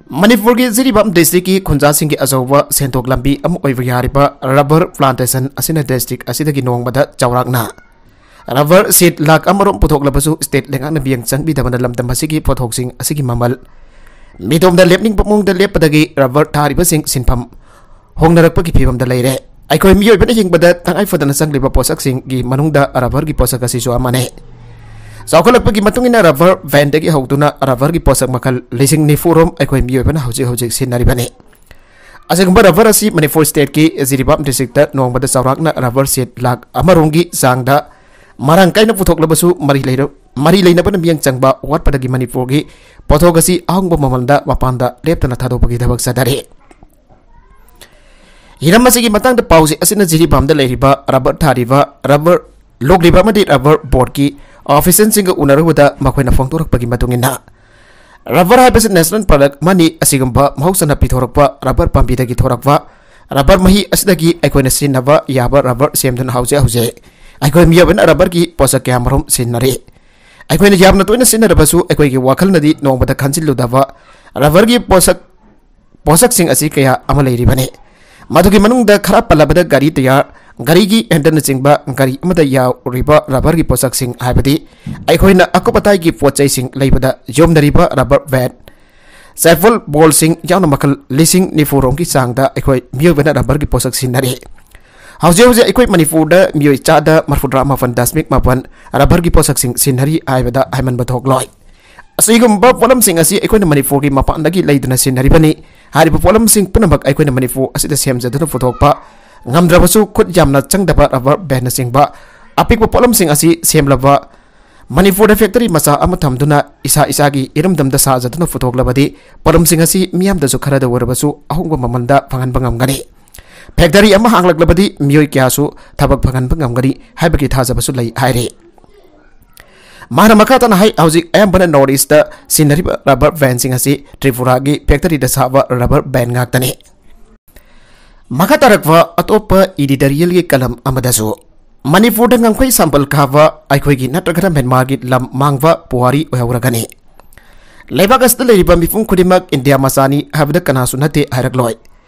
ꯃꯅꯤꯄꯨꯔꯒꯤ ꯖꯤꯔꯤꯕꯥꯝ ꯗꯤꯁꯇ꯭ꯔꯤꯛꯀꯤ ꯈꯨꯟꯖꯥꯁꯤꯡꯒꯤ ꯑꯆꯧꯕ ꯁꯦꯟꯊꯣꯛ ꯂꯝꯕꯤ ꯑꯃ ꯑꯣꯏꯕ ꯌꯥꯔꯤꯕ ꯔꯕꯔ ꯄ꯭ꯂꯥꯟꯇꯦꯁꯟ ꯑꯁꯤꯅ ꯗꯤꯁꯇ꯭ꯔꯤꯛ ꯑꯁꯤꯗꯒꯤ ꯅꯣꯡꯃꯗ ꯆꯥꯎꯔꯥꯛꯅ ꯔꯕꯔ ꯁꯤꯠ ꯂꯥꯈ ꯑꯃꯔꯣꯝ ꯄꯨꯊꯣꯛꯂꯕꯁꯨ ꯁ꯭ꯇꯦꯠ ꯂꯩꯉꯥꯛꯅ ꯃꯤꯠꯌꯦꯡ ꯆꯪꯕꯤꯗꯕꯅ ꯂꯝꯗꯝ ꯑꯁꯤꯒꯤ ꯄꯣꯠꯊꯣꯛꯁꯤꯡ ꯑꯁꯤꯒꯤ ꯃꯃꯜ ꯃꯤꯇꯣꯝꯗ ꯂꯦꯞꯅꯤꯡꯕ ꯃꯑꯣꯡꯗ ꯂꯦꯞꯄꯗꯒꯤ ꯔꯕꯔ ꯊꯥꯔꯤꯕꯁꯤꯡ ꯁꯤꯟꯐꯝ ꯍꯣꯡꯅꯔꯛꯄꯒꯤ ꯐꯤꯕꯝꯗ ꯂꯩꯔꯦ꯫ ꯑꯩꯈꯣꯏ ꯃꯤꯑꯣꯏꯕꯅ ꯍꯤꯡꯕꯗ ꯇꯉꯥꯏ ꯐꯗꯅ ꯆꯪꯂꯤꯕ ꯄꯣꯠꯁꯛꯁꯤꯡꯒꯤ ꯃꯅꯨꯡꯗ ꯔꯕꯔꯒꯤ ꯄꯣꯠꯁꯛ ꯑꯁꯤꯁꯨ ꯑꯃꯅꯤ꯫ ꯆꯥꯎꯈꯠꯂꯛꯄꯒꯤ ꯃꯇꯨꯡ ꯏꯟꯅ ꯔꯕꯔ ꯕꯦꯟꯗꯒꯤ ꯍꯧꯗꯨꯅ ꯔꯕꯔꯒꯤ ꯄꯣꯠꯁꯛ ꯃꯈꯜ ꯂꯤꯁꯤꯡ ꯅꯤꯐꯨ ꯔꯣꯝ ꯑꯩꯈꯣꯏ ꯃꯤꯑꯣꯏꯕꯅ ꯍꯧꯖꯤꯛ ꯍꯧꯖꯤꯛ ꯁꯤꯖꯤꯟꯅꯔꯤꯕꯅꯤ꯫ ꯑꯁꯤꯒꯨꯝꯕ ꯔꯕꯔ ꯑꯁꯤ ꯃꯅꯤꯄꯨꯔ ꯁ꯭ꯇꯦꯠꯀꯤ ꯖꯤꯔꯤꯕꯥꯝ ꯗꯤꯁꯇ꯭ꯔꯤꯛꯇ ꯅꯣꯡꯃꯗ ꯆꯥꯎꯔꯥꯛꯅ ꯔꯕꯔ ꯁꯤꯠ ꯂꯥꯈ ꯑꯃꯔꯣꯝꯒꯤ ꯆꯥꯡꯗ ꯃꯔꯥꯡ ꯀꯥꯏꯅ ꯄꯨꯊꯣꯛꯂꯕꯁꯨ ꯃꯔꯤ ꯂꯩꯔ-, ꯃꯔꯤ ꯂꯩꯅꯕꯅ ꯃꯤꯠꯌꯦꯡ ꯆꯪꯕ ꯋꯥꯠꯄꯗꯒꯤ ꯃꯅꯤꯄꯨꯔꯒꯤ ꯄꯣꯠꯊꯣꯛ ꯑꯁꯤ ꯑꯍꯣꯡꯕ ꯃꯃꯜꯗ ꯃꯄꯥꯟꯗ ꯂꯦꯞꯇꯅ ꯊꯥꯗꯣꯛꯄꯒꯤ ꯊꯕꯛ ꯆꯠꯊꯔꯤ꯫ ꯍꯤꯔꯝ ꯑꯁꯤꯒꯤ ꯃꯇꯥꯡꯗ ꯄꯥꯎꯆꯦ ꯑꯁꯤꯅ ꯖꯤꯔꯤꯕꯥꯝꯗ ꯂꯩꯔꯤꯕ ꯔꯕꯔ ꯊꯥꯔꯤꯕ, ꯔꯕꯔ ꯂꯣꯛꯂꯤꯕ ꯑꯃꯗꯤ ꯔꯕꯔ ꯕꯣꯔꯗꯀꯤ ꯑꯣꯐꯤꯁꯤꯌꯦꯜꯁꯤꯡꯒ ꯎꯅꯔꯨꯕꯗ ꯃꯈꯣꯏꯅ ꯐꯣꯡꯗꯣꯔꯛꯄꯒꯤ ꯃꯇꯨꯡ ꯏꯟꯅ, ꯔꯕꯔ ꯍꯥꯏꯕꯁꯤ ꯅꯦꯁꯅꯦꯜ ꯄ꯭ꯔꯗꯛ ꯑꯃꯅꯤ꯫ ꯑꯁꯤꯒꯨꯝꯕ ꯃꯍꯧꯁꯥꯅ ꯄꯤꯊꯣꯔꯛꯄ ꯔꯕꯔ ꯄꯥꯝꯕꯤꯗꯒꯤ ꯊꯣꯔꯛꯄ ꯔꯕꯔ ꯃꯍꯤ ꯑꯁꯤꯗꯒꯤ ꯑꯩꯈꯣꯏꯅ ꯁꯤꯖꯤꯟꯅꯕ ꯌꯥꯕ ꯔꯕꯔ ꯁꯦꯝꯗꯨꯅ ꯍꯧꯖꯤꯛ ꯍꯧꯖꯤꯛ ꯑꯩꯈꯣꯏ ꯃꯤꯑꯣꯏꯕꯅ ꯔꯕꯔꯒꯤ ꯄꯣꯠꯁꯛ ꯀꯌꯥꯃꯔꯨꯝ ꯁꯤꯖꯤꯟꯅꯔꯤ꯫ ꯑꯩꯈꯣꯏꯅ ꯌꯥꯝꯅ ꯇꯣꯏꯅ ꯁꯤꯖꯤꯟꯅꯔꯕꯁꯨ ꯑꯩꯈꯣꯏꯒꯤ ꯋꯥꯈꯜꯅꯗꯤ ꯅꯣꯡꯃꯗ ꯈꯟꯖꯤꯜꯂꯨꯗꯕ ꯔꯕꯔꯒꯤ ꯄꯣꯠꯁꯛ, ꯄꯣꯠꯁꯛꯁꯤꯡ ꯑꯁꯤ ꯀꯌꯥ ꯑꯃ ꯂꯩꯔꯤꯕꯅꯤ꯫ ꯃꯗꯨꯒꯤ ꯃꯅꯨꯡꯗ ꯈꯔ ꯄꯜꯂꯕꯗ ꯒꯥꯔꯤ ꯇꯌꯥꯔ, ꯒꯥꯔꯤꯒꯤ ꯍꯦꯟꯗꯜꯅꯆꯤꯡꯕ ꯒꯥꯔꯤ ꯑꯃꯗ ꯌꯥꯎꯔꯤꯕ ꯔꯕꯔꯒꯤ ꯄꯣꯠꯁꯛꯁꯤꯡ, ꯍꯥꯏꯕꯗꯤ ꯑꯩꯈꯣꯏꯅ ꯑꯀꯨꯞ ꯑꯇꯥꯏꯒꯤ ꯄꯣꯠ ꯆꯩꯁꯤꯡ ꯂꯩꯕꯗ ꯌꯣꯝꯅꯔꯤꯕ ꯔꯕꯔ ꯕꯦꯠ, ꯆꯦꯐꯜ ꯕꯣꯜꯁꯤꯡ ꯌꯥꯎꯅ ꯃꯈꯜ ꯂꯤꯁꯤꯡ ꯅꯤꯐꯨ ꯔꯣꯝꯒꯤ ꯆꯥꯡꯗ ꯑꯩꯈꯣꯏ ꯃꯤꯑꯣꯏꯕꯅ ꯔꯕꯔꯒꯤ ꯄꯣꯠꯁꯛ ꯁꯤꯖꯤꯟꯅꯔꯤ꯫ ꯍꯧꯖꯤꯛ ꯍꯧꯖꯤꯛ ꯑꯩꯈꯣꯏ ꯃꯅꯤꯄꯨꯔꯗ ꯃꯤꯑꯣꯏ ꯆꯥꯗ ꯃꯔꯐꯨꯇꯔꯥ ꯃꯥꯄꯟ ꯗꯁꯃꯤꯛ ꯃꯥꯄꯟ ꯔꯕꯔꯒꯤ ꯄꯣꯠꯁꯛꯁꯤꯡ ꯁꯤꯖꯤꯟꯅꯔꯤ ꯍꯥꯏꯕꯗ ꯍꯥꯏꯃꯟꯕ ꯊꯣꯛꯂꯣꯏ꯫ ꯑꯁꯤꯒꯨꯝꯕ ꯄꯣꯠꯂꯝꯁꯤꯡ ꯑꯁꯤ ꯑꯩꯈꯣꯏꯅ ꯃꯅꯤꯄꯨꯔꯒꯤ ꯃꯄꯥꯟꯗꯒꯤ ꯂꯩꯗꯨꯅ ꯁꯤꯖꯤꯟꯅꯔꯤꯕꯅꯤ꯫ ꯍꯥꯏꯔꯤꯕ ꯄꯣꯠꯂꯝꯁꯤꯡ ꯄꯨꯝꯅꯃꯛ ꯑꯩꯈꯣꯏꯅ ꯃꯅꯤꯄꯨꯔ ꯑꯁꯤꯗ ꯁꯦꯝꯖꯗꯨꯅ ꯄꯨꯊꯣꯛꯄ ꯉꯝꯗ꯭ꯔꯕꯁꯨ, ꯈꯨꯠ ꯌꯥꯝꯅ ꯆꯪꯗꯕ ꯔꯕꯔ ꯕꯦꯟꯅꯆꯤꯡꯕ ꯑꯄꯤꯛꯄ ꯄꯣꯠꯂꯝꯁꯤꯡ ꯑꯁꯤ ꯁꯦꯝꯂꯕ ꯃꯅꯤꯄꯨꯔꯗ ꯐꯦꯛꯇꯔꯤ ꯃꯆꯥ ꯑꯃ ꯊꯝꯗꯨꯅ ꯏꯁꯥ ꯏꯁꯥꯒꯤ ꯏꯔꯝꯗꯝꯗ ꯁꯥꯖꯗꯨꯅ ꯄꯨꯊꯣꯛꯂꯕꯗꯤ ꯄꯣꯠꯂꯝꯁꯤꯡ ꯑꯁꯤ ꯃꯤꯌꯥꯝꯗꯁꯨ ꯈꯔꯗ ꯑꯣꯏꯔꯕꯁꯨ ꯑꯍꯣꯡꯕ ꯃꯃꯜꯗ ꯐꯪꯍꯟꯕ ꯉꯝꯒꯅꯤ꯫ ꯐꯦꯛꯇꯔꯤ ꯑꯃ ꯍꯥꯡꯂꯛꯂꯕꯗꯤ ꯃꯤꯑꯣꯏ ꯀꯌꯥꯁꯨ ꯊꯕꯛ ꯐꯪꯍꯟꯕ ꯉꯝꯒꯅꯤ ꯍꯥꯏꯕꯒꯤ ꯊꯥꯖꯕꯁꯨ ꯂꯩ ꯍꯥꯏꯔꯤ꯫ ꯃꯥꯅ ꯃꯈꯥ ꯇꯥꯅ ꯍꯥꯏ, ꯍꯧꯖꯤꯛ ꯑꯌꯥꯝꯕꯅ ꯅꯣꯔꯠ ꯏꯁꯇ ꯁꯤꯟꯅꯔꯤꯕ ꯔꯕꯔ ꯕꯦꯟꯁꯤꯡ ꯑꯁꯤ ꯇ꯭ꯔꯤꯄꯨꯔꯥꯒꯤ ꯐꯦꯛꯇꯔꯤꯗ ꯁꯥꯕ ꯔꯕꯔ ꯕꯦꯟ ꯉꯥꯛꯇꯅꯤ꯫ ꯃꯈꯥ ꯇꯥꯔꯛꯄ ꯑꯇꯣꯞꯄ ꯏꯗꯤꯇꯣꯔꯤꯌꯦꯜꯒꯤ ꯀꯂꯝ ꯑꯃꯗꯁꯨ, ꯃꯅꯤꯄꯨꯔꯗ ꯉꯝꯈꯩ ꯁꯥꯝꯕꯜ ꯀꯥꯕ ꯑꯩꯈꯣꯏꯒꯤ ꯅꯠꯇ꯭ꯔꯒꯅ ꯃ꯭ꯌꯥꯟꯃꯥꯔꯒꯤ ꯂꯝ ꯃꯥꯡꯕ ꯄꯨꯋꯥꯔꯤ ꯑꯣꯏꯍꯧꯔꯒꯅꯤ꯫ ꯂꯩꯕꯥꯛ ꯑꯁꯤꯗ ꯂꯩꯔꯤꯕ ꯃꯤꯄꯨꯝ ꯈꯨꯗꯤꯡꯃꯛ ꯏꯟꯗꯤꯌꯥ ꯃꯆꯥꯅꯤ ꯍꯥꯏꯕꯗ ꯀꯅꯥꯁꯨ ꯅꯠꯇꯦ ꯍꯥꯏꯔꯛꯂꯣꯏ꯫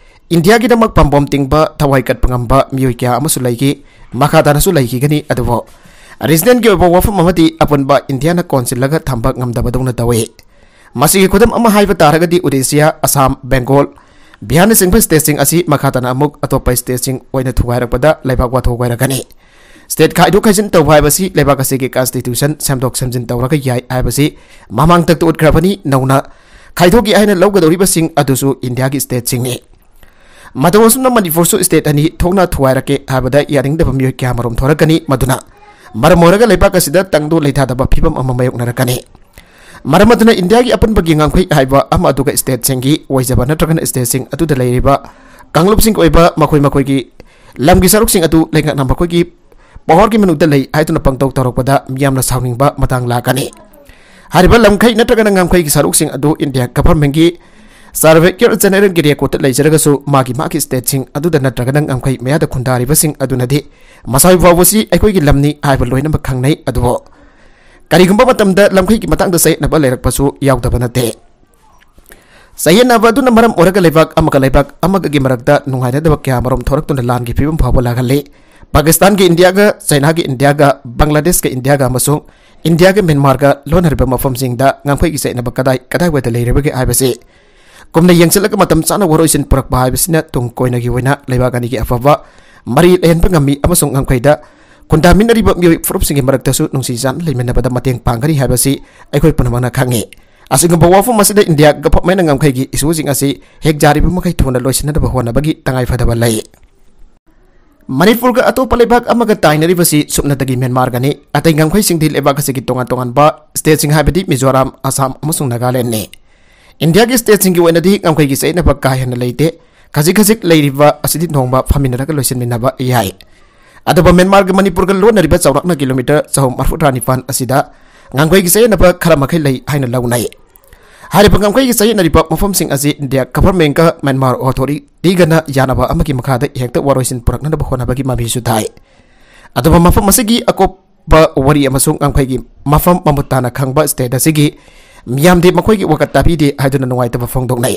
ꯏꯟꯗꯤꯌꯥꯒꯤꯗꯃꯛ ꯄꯥꯝꯕꯣꯝ ꯇꯤꯡꯕ, ꯊꯋꯥꯏ ꯀꯠꯄ ꯉꯝꯕ ꯃꯤꯑꯣꯏ ꯀꯌꯥ ꯑꯃꯁꯨ ꯂꯩꯈꯤ, ꯃꯈꯥ ꯇꯥꯅꯁꯨ ꯂꯩꯈꯤꯒꯅꯤ꯫ ꯑꯗꯨꯕꯨ ꯔꯤꯖꯅꯦꯜꯒꯤ ꯑꯣꯏꯕ ꯋꯥꯐꯝ ꯑꯃꯗꯤ ꯑꯄꯨꯟꯕ ꯏꯟꯗꯤꯌꯥꯅ ꯀꯣꯟꯁꯤꯜꯂꯒ ꯊꯝꯕ ꯉꯝꯗꯕꯗꯧꯅ ꯇꯧꯏ꯫ ꯃꯁꯤꯒꯤ ꯈꯨꯗꯝ ꯑꯃ ꯍꯥꯏꯕ ꯇꯥꯔꯒꯗꯤ, ꯎꯗꯤꯁꯥ, ꯑꯁꯥꯝ, ꯕꯦꯡꯒꯣꯜ, ꯕꯤꯍꯥꯔꯅꯆꯤꯡꯕ ꯁ꯭ꯇꯦꯠꯁꯤꯡ ꯑꯁꯤ ꯃꯈꯥ ꯇꯥꯅ ꯑꯃꯨꯛ ꯑꯇꯣꯞꯄ ꯁ꯭ꯇꯦꯠꯁꯤꯡ ꯑꯣꯏꯅ ꯊꯨꯒꯥꯏꯔꯛꯄꯗ ꯂꯩꯕꯥꯛ ꯋꯥꯊꯣꯛ ꯑꯣꯏꯔꯛꯀꯅꯤ꯫ ꯁ꯭ꯇꯦꯠ ꯈꯥꯏꯗꯣꯛ ꯈꯥꯏꯖꯤꯟ ꯇꯧꯕ ꯍꯥꯏꯕꯁꯤ ꯂꯩꯕꯥꯛ ꯑꯁꯤꯒꯤ ꯀꯟꯁꯇꯤꯇ꯭ꯌꯨꯁꯟ ꯁꯦꯝꯗꯣꯛ ꯁꯦꯝꯖꯤꯟ ꯇꯧꯔꯒ ꯌꯥꯏ ꯍꯥꯏꯕꯁꯤ ꯃꯃꯥꯡꯇꯛꯇ ꯎꯠꯈ꯭ꯔꯕꯅꯤ꯫ ꯅꯧꯅ ꯈꯥꯏꯗꯣꯛꯀꯦ ꯍꯥꯏꯅ ꯂꯧꯒꯗꯧꯔꯤꯕꯁꯤꯡ ꯑꯗꯨꯁꯨ ꯏꯟꯗꯤꯌꯥꯒꯤ ꯁ꯭ꯇꯦꯠꯁꯤꯡꯅꯤ꯫ ꯃꯇꯧ ꯑꯁꯨꯝꯅ ꯃꯅꯤꯄꯨꯔꯁꯨ ꯁ꯭ꯇꯦꯠ ꯑꯅꯤ ꯊꯣꯛꯅ ꯊꯨꯒꯥꯏꯔꯛꯀꯦ ꯍꯥꯏꯕꯗ ꯌꯥꯅꯤꯡꯗꯕ ꯃꯤꯑꯣꯏ ꯀꯌꯥ ꯃꯔꯨꯝ ꯊꯣꯔꯛꯀꯅꯤ꯫ ꯃꯗꯨꯅ ꯃꯔꯝ ꯑꯣꯏꯔꯒ ꯂꯩꯕꯥꯛ ꯑꯁꯤꯗ ꯇꯪꯗꯨ ꯂꯩꯇꯥꯗꯕ ꯐꯤꯕꯝ ꯑꯃ ꯃꯥꯌꯣꯛꯅꯔꯛꯀꯅꯤ꯫ ꯃꯔꯝ ꯑꯗꯨꯅ ꯏꯟꯗꯤꯌꯥꯒꯤ ꯑꯄꯨꯟꯕꯒꯤ ꯉꯝꯈꯩ ꯍꯥꯏꯕ ꯑꯃ, ꯑꯗꯨꯒ ꯁ꯭ꯇꯦꯠꯁꯤꯡꯒꯤ ꯑꯣꯏꯖꯕ ꯅꯠꯇ꯭ꯔꯒꯅ ꯁ꯭ꯇꯦꯠꯁꯤꯡ ꯑꯗꯨꯗ ꯂꯩꯔꯤꯕ ꯀꯥꯡꯂꯨꯞꯁꯤꯡꯒꯤ ꯑꯣꯏꯕ ꯃꯈꯣꯏ ꯃꯈꯣꯏꯒꯤ ꯂꯝꯒꯤ ꯁꯔꯨꯛꯁꯤꯡ ꯑꯗꯨ ꯂꯩꯉꯥꯛꯅ ꯃꯈꯣꯏꯒꯤ ꯄꯋꯥꯔꯒꯤ ꯃꯅꯨꯡꯗ ꯂꯩ ꯍꯥꯏꯗꯨꯅ ꯄꯪꯇꯧ ꯇꯧꯔꯛꯄꯗ ꯃꯤꯌꯥꯝꯅ ꯁꯥꯎꯅꯤꯡꯕ ꯃꯇꯥꯡ ꯂꯥꯛꯀꯅꯤ꯫ ꯍꯥꯏꯔꯤꯕ ꯂꯝꯈꯩ ꯅꯠꯇ꯭ꯔꯒꯅ ꯉꯝꯈꯩꯒꯤ ꯁꯔꯨꯛꯁꯤꯡ ꯑꯗꯨ ꯏꯟꯗꯤꯌꯥ ꯒꯚꯔꯟꯃꯦꯟꯒꯤ ꯁꯔꯚꯦꯌꯔ ꯖꯦꯅꯦꯔꯦꯜꯒꯤ ꯔꯦꯀꯣꯔꯗꯇ ꯂꯩꯖꯔꯒꯁꯨ, ꯃꯥꯒꯤ ꯃꯥꯒꯤ ꯁ꯭ꯇꯦꯠꯁꯤꯡ ꯑꯗꯨꯗ ꯅꯠꯇ꯭ꯔꯒꯅ ꯉꯝꯈꯩ ꯃꯌꯥꯗ ꯈꯨꯟꯗꯥꯔꯤꯕꯁꯤꯡ ꯑꯗꯨꯅꯗꯤ ꯃꯁꯥꯏ ꯐꯥꯎꯕꯁꯤ ꯑꯩꯈꯣꯏꯒꯤ ꯂꯝꯅꯤ ꯍꯥꯏꯕ ꯂꯣꯏꯅꯃꯛ ꯈꯪꯅꯩ꯫ ꯑꯗꯨꯕꯨ ꯀꯔꯤꯒꯨꯝꯕ ꯃꯇꯝꯗ ꯂꯝꯈꯩꯒꯤ ꯃꯇꯥꯡꯗ ꯆꯌꯦꯠꯅꯕ ꯂꯩꯔꯛꯄꯁꯨ ꯌꯥꯎꯗꯕ ꯅꯠꯇꯦ꯫ ꯆꯌꯦꯠꯅꯕ ꯑꯗꯨꯅ ꯃꯔꯝ ꯑꯣꯏꯔꯒ ꯂꯩꯕꯥꯛ ꯑꯃꯒ ꯂꯩꯕꯥꯛ ꯑꯃꯒꯒꯤ ꯃꯔꯛꯇ ꯅꯨꯡꯉꯥꯏꯅꯗꯕ ꯀꯌꯥ ꯃꯔꯨꯝ ꯊꯣꯔꯛꯇꯨꯅ ꯂꯥꯟꯒꯤ ꯐꯤꯕꯝ ꯐꯥꯎꯕ ꯂꯥꯛꯍꯜꯂꯤ꯫ ꯄꯥꯀꯤꯁꯇꯥꯟꯒꯤ ꯏꯟꯗꯤꯌꯥꯒ, ꯆꯥꯏꯅꯥꯒꯤ ꯏꯟꯗꯤꯌꯥꯒ, ꯕꯪꯒ꯭ꯂꯥꯗꯦꯁꯀ ꯏꯟꯗꯤꯌꯥꯒ ꯑꯃꯁꯨꯡ ꯏꯟꯗꯤꯌꯥꯒ ꯃ꯭ꯌꯥꯟꯃꯥꯔꯒ ꯂꯣꯟꯅꯔꯤꯕ ꯃꯐꯝꯁꯤꯡꯗ ꯉꯝꯈꯩꯒꯤ ꯆꯌꯦꯠꯅꯕ ꯀꯗꯥꯏ ꯀꯗꯥꯏꯋꯥꯏꯗ ꯂꯩꯔꯤꯕꯒꯦ ꯍꯥꯏꯕꯁꯤ ꯀꯨꯞꯅ ꯌꯦꯡꯁꯤꯜꯂꯒ ꯃꯇꯝ ꯆꯥꯅ ꯋꯥꯔꯣꯏꯁꯤꯟ ꯄꯨꯔꯛꯄ ꯍꯥꯏꯕꯁꯤꯅ ꯇꯨꯡ ꯀꯣꯏꯅꯒꯤ ꯑꯣꯏꯅ ꯂꯩꯕꯥꯛ ꯑꯅꯤꯒꯤ ꯑꯐꯕ ꯃꯔꯤ ꯂꯩꯍꯟꯕ ꯉꯝꯃꯤ ꯑꯃꯁꯨꯡ ꯉꯝꯈꯩꯗ ꯈꯨꯟꯗꯥꯃꯤꯟꯅꯔꯤꯕ ꯃꯤꯑꯣꯏ ꯐꯨꯔꯨꯞꯁꯤꯡꯒꯤ ꯃꯔꯛꯇꯁꯨ ꯅꯨꯡꯁꯤ ꯆꯥꯟꯅ ꯂꯩꯃꯤꯟꯅꯕꯗ ꯃꯇꯦꯡ ꯄꯥꯡꯒꯅꯤ ꯍꯥꯏꯕꯁꯤ ꯑꯩꯈꯣꯏ ꯄꯨꯝꯅꯃꯛꯅ ꯈꯪꯉꯤ꯫ ꯑꯁꯤꯒꯨꯝꯕ ꯋꯥꯐꯝ ꯑꯁꯤꯗ ꯏꯟꯗꯤꯌꯥ ꯒꯚꯔꯟꯃꯦꯟꯠꯅ ꯉꯝꯈꯩꯒꯤ ꯏꯁꯨꯁꯤꯡ ꯑꯁꯤ ꯍꯦꯛ ꯌꯥꯔꯤꯕ ꯃꯈꯩ ꯊꯨꯅ ꯂꯣꯏꯁꯤꯟꯅꯕ ꯍꯣꯠꯅꯕꯒꯤ ꯇꯉꯥꯏꯐꯗꯕ ꯂꯩ꯫ ꯃꯅꯤꯄꯨꯔꯒ ꯑꯇꯣꯞꯄ ꯂꯩꯕꯥꯛ ꯑꯃꯒ ꯇꯥꯏꯅꯔꯤꯕꯁꯤ ꯁꯨꯞꯅꯇꯒꯤ ꯃ꯭ꯌꯥꯟꯃꯥꯔꯒꯅꯤ꯫ ꯑꯇꯩ ꯉꯝꯈꯩꯁꯤꯡꯗꯤ ꯂꯩꯕꯥꯛ ꯑꯁꯤꯒꯤ ꯇꯣꯉꯥꯟ ꯇꯣꯉꯥꯟꯕ ꯁ꯭ꯇꯦꯠꯁꯤꯡ, ꯍꯥꯏꯕꯗꯤ ꯃꯤꯖꯣꯔꯥꯝ, ꯑꯁꯥꯝ ꯑꯃꯁꯨꯡ ꯅꯥꯒꯥꯂꯦꯟꯗꯅꯤ꯫ ꯏꯟꯗꯤꯌꯥꯒꯤ ꯁ꯭ꯇꯦꯠꯁꯤꯡꯒꯤ ꯑꯣꯏꯅꯗꯤ ꯉꯝꯈꯩꯒꯤ ꯆꯌꯦꯠꯅꯕ ꯀꯥ ꯍꯦꯟꯅ ꯂꯩꯇꯦ꯫ ꯈꯖꯤꯛ ꯈꯖꯤꯛ ꯂꯩꯔꯤꯕ ꯑꯁꯤꯗꯤ ꯅꯣꯡꯃ ꯐꯝꯃꯤꯟꯅꯔꯒ ꯂꯣꯏꯁꯤꯟꯃꯤꯟꯅꯕ ꯌꯥꯏ꯫ ꯑꯗꯨꯕꯨ ꯃ꯭ꯌꯥꯟꯃꯥꯔꯒ ꯃꯅꯤꯄꯨꯔꯒ ꯂꯣꯟꯅꯔꯤꯕ ꯆꯥꯎꯔꯥꯛꯅ ꯀꯤꯂꯣꯃꯤꯇꯔ ꯆꯍꯨꯝ ꯃꯔꯤꯐꯨꯇꯔꯥ ꯅꯤꯄꯥꯟ ꯑꯁꯤꯗ ꯉꯝꯈꯩꯒꯤ ꯆꯌꯦꯠꯅꯕ ꯈꯔ ꯃꯈꯩ ꯂꯩ ꯍꯥꯏꯅ ꯂꯧꯅꯩ꯫ ꯍꯥꯏꯔꯤꯕ ꯉꯝꯈꯩꯒꯤ ꯆꯌꯦꯠꯅꯔꯤꯕ ꯃꯐꯝꯁꯤꯡ ꯑꯁꯤ ꯏꯟꯗꯤꯌꯥ ꯒꯚꯔꯟꯃꯦꯟꯠꯀ ꯃ꯭ꯌꯥꯟꯃꯥꯔ ꯑꯣꯊꯣꯔꯤꯇꯤꯒꯅ ꯌꯥꯅꯕ ꯑꯃꯒꯤ ꯃꯈꯥꯗ ꯍꯦꯛꯇ ꯋꯥꯔꯣꯏꯁꯤꯟ ꯄꯨꯔꯛꯅꯅꯕ ꯍꯣꯠꯅꯕꯒꯤ ꯃꯃꯤꯁꯨ ꯊꯥꯏ꯫ ꯑꯗꯨꯕꯨ ꯃꯐꯝ ꯑꯁꯤꯒꯤ ꯑꯀꯨꯞꯄ ꯋꯥꯔꯤ ꯑꯃꯁꯨꯡ ꯉꯝꯈꯩꯒꯤ ꯃꯐꯝ ꯃꯃꯨꯠ ꯇꯥꯅ ꯈꯪꯕ ꯁ꯭ꯇꯦꯠ ꯑꯁꯤꯒꯤ ꯃꯤꯌꯥꯝꯗꯤ ꯃꯈꯣꯏꯒꯤ ꯋꯥꯀꯠ ꯇꯥꯕꯤꯗꯦ ꯍꯥꯏꯗꯨꯅ ꯅꯨꯡꯉꯥꯏꯇꯕ ꯐꯣꯡꯗꯣꯛꯅꯩ꯫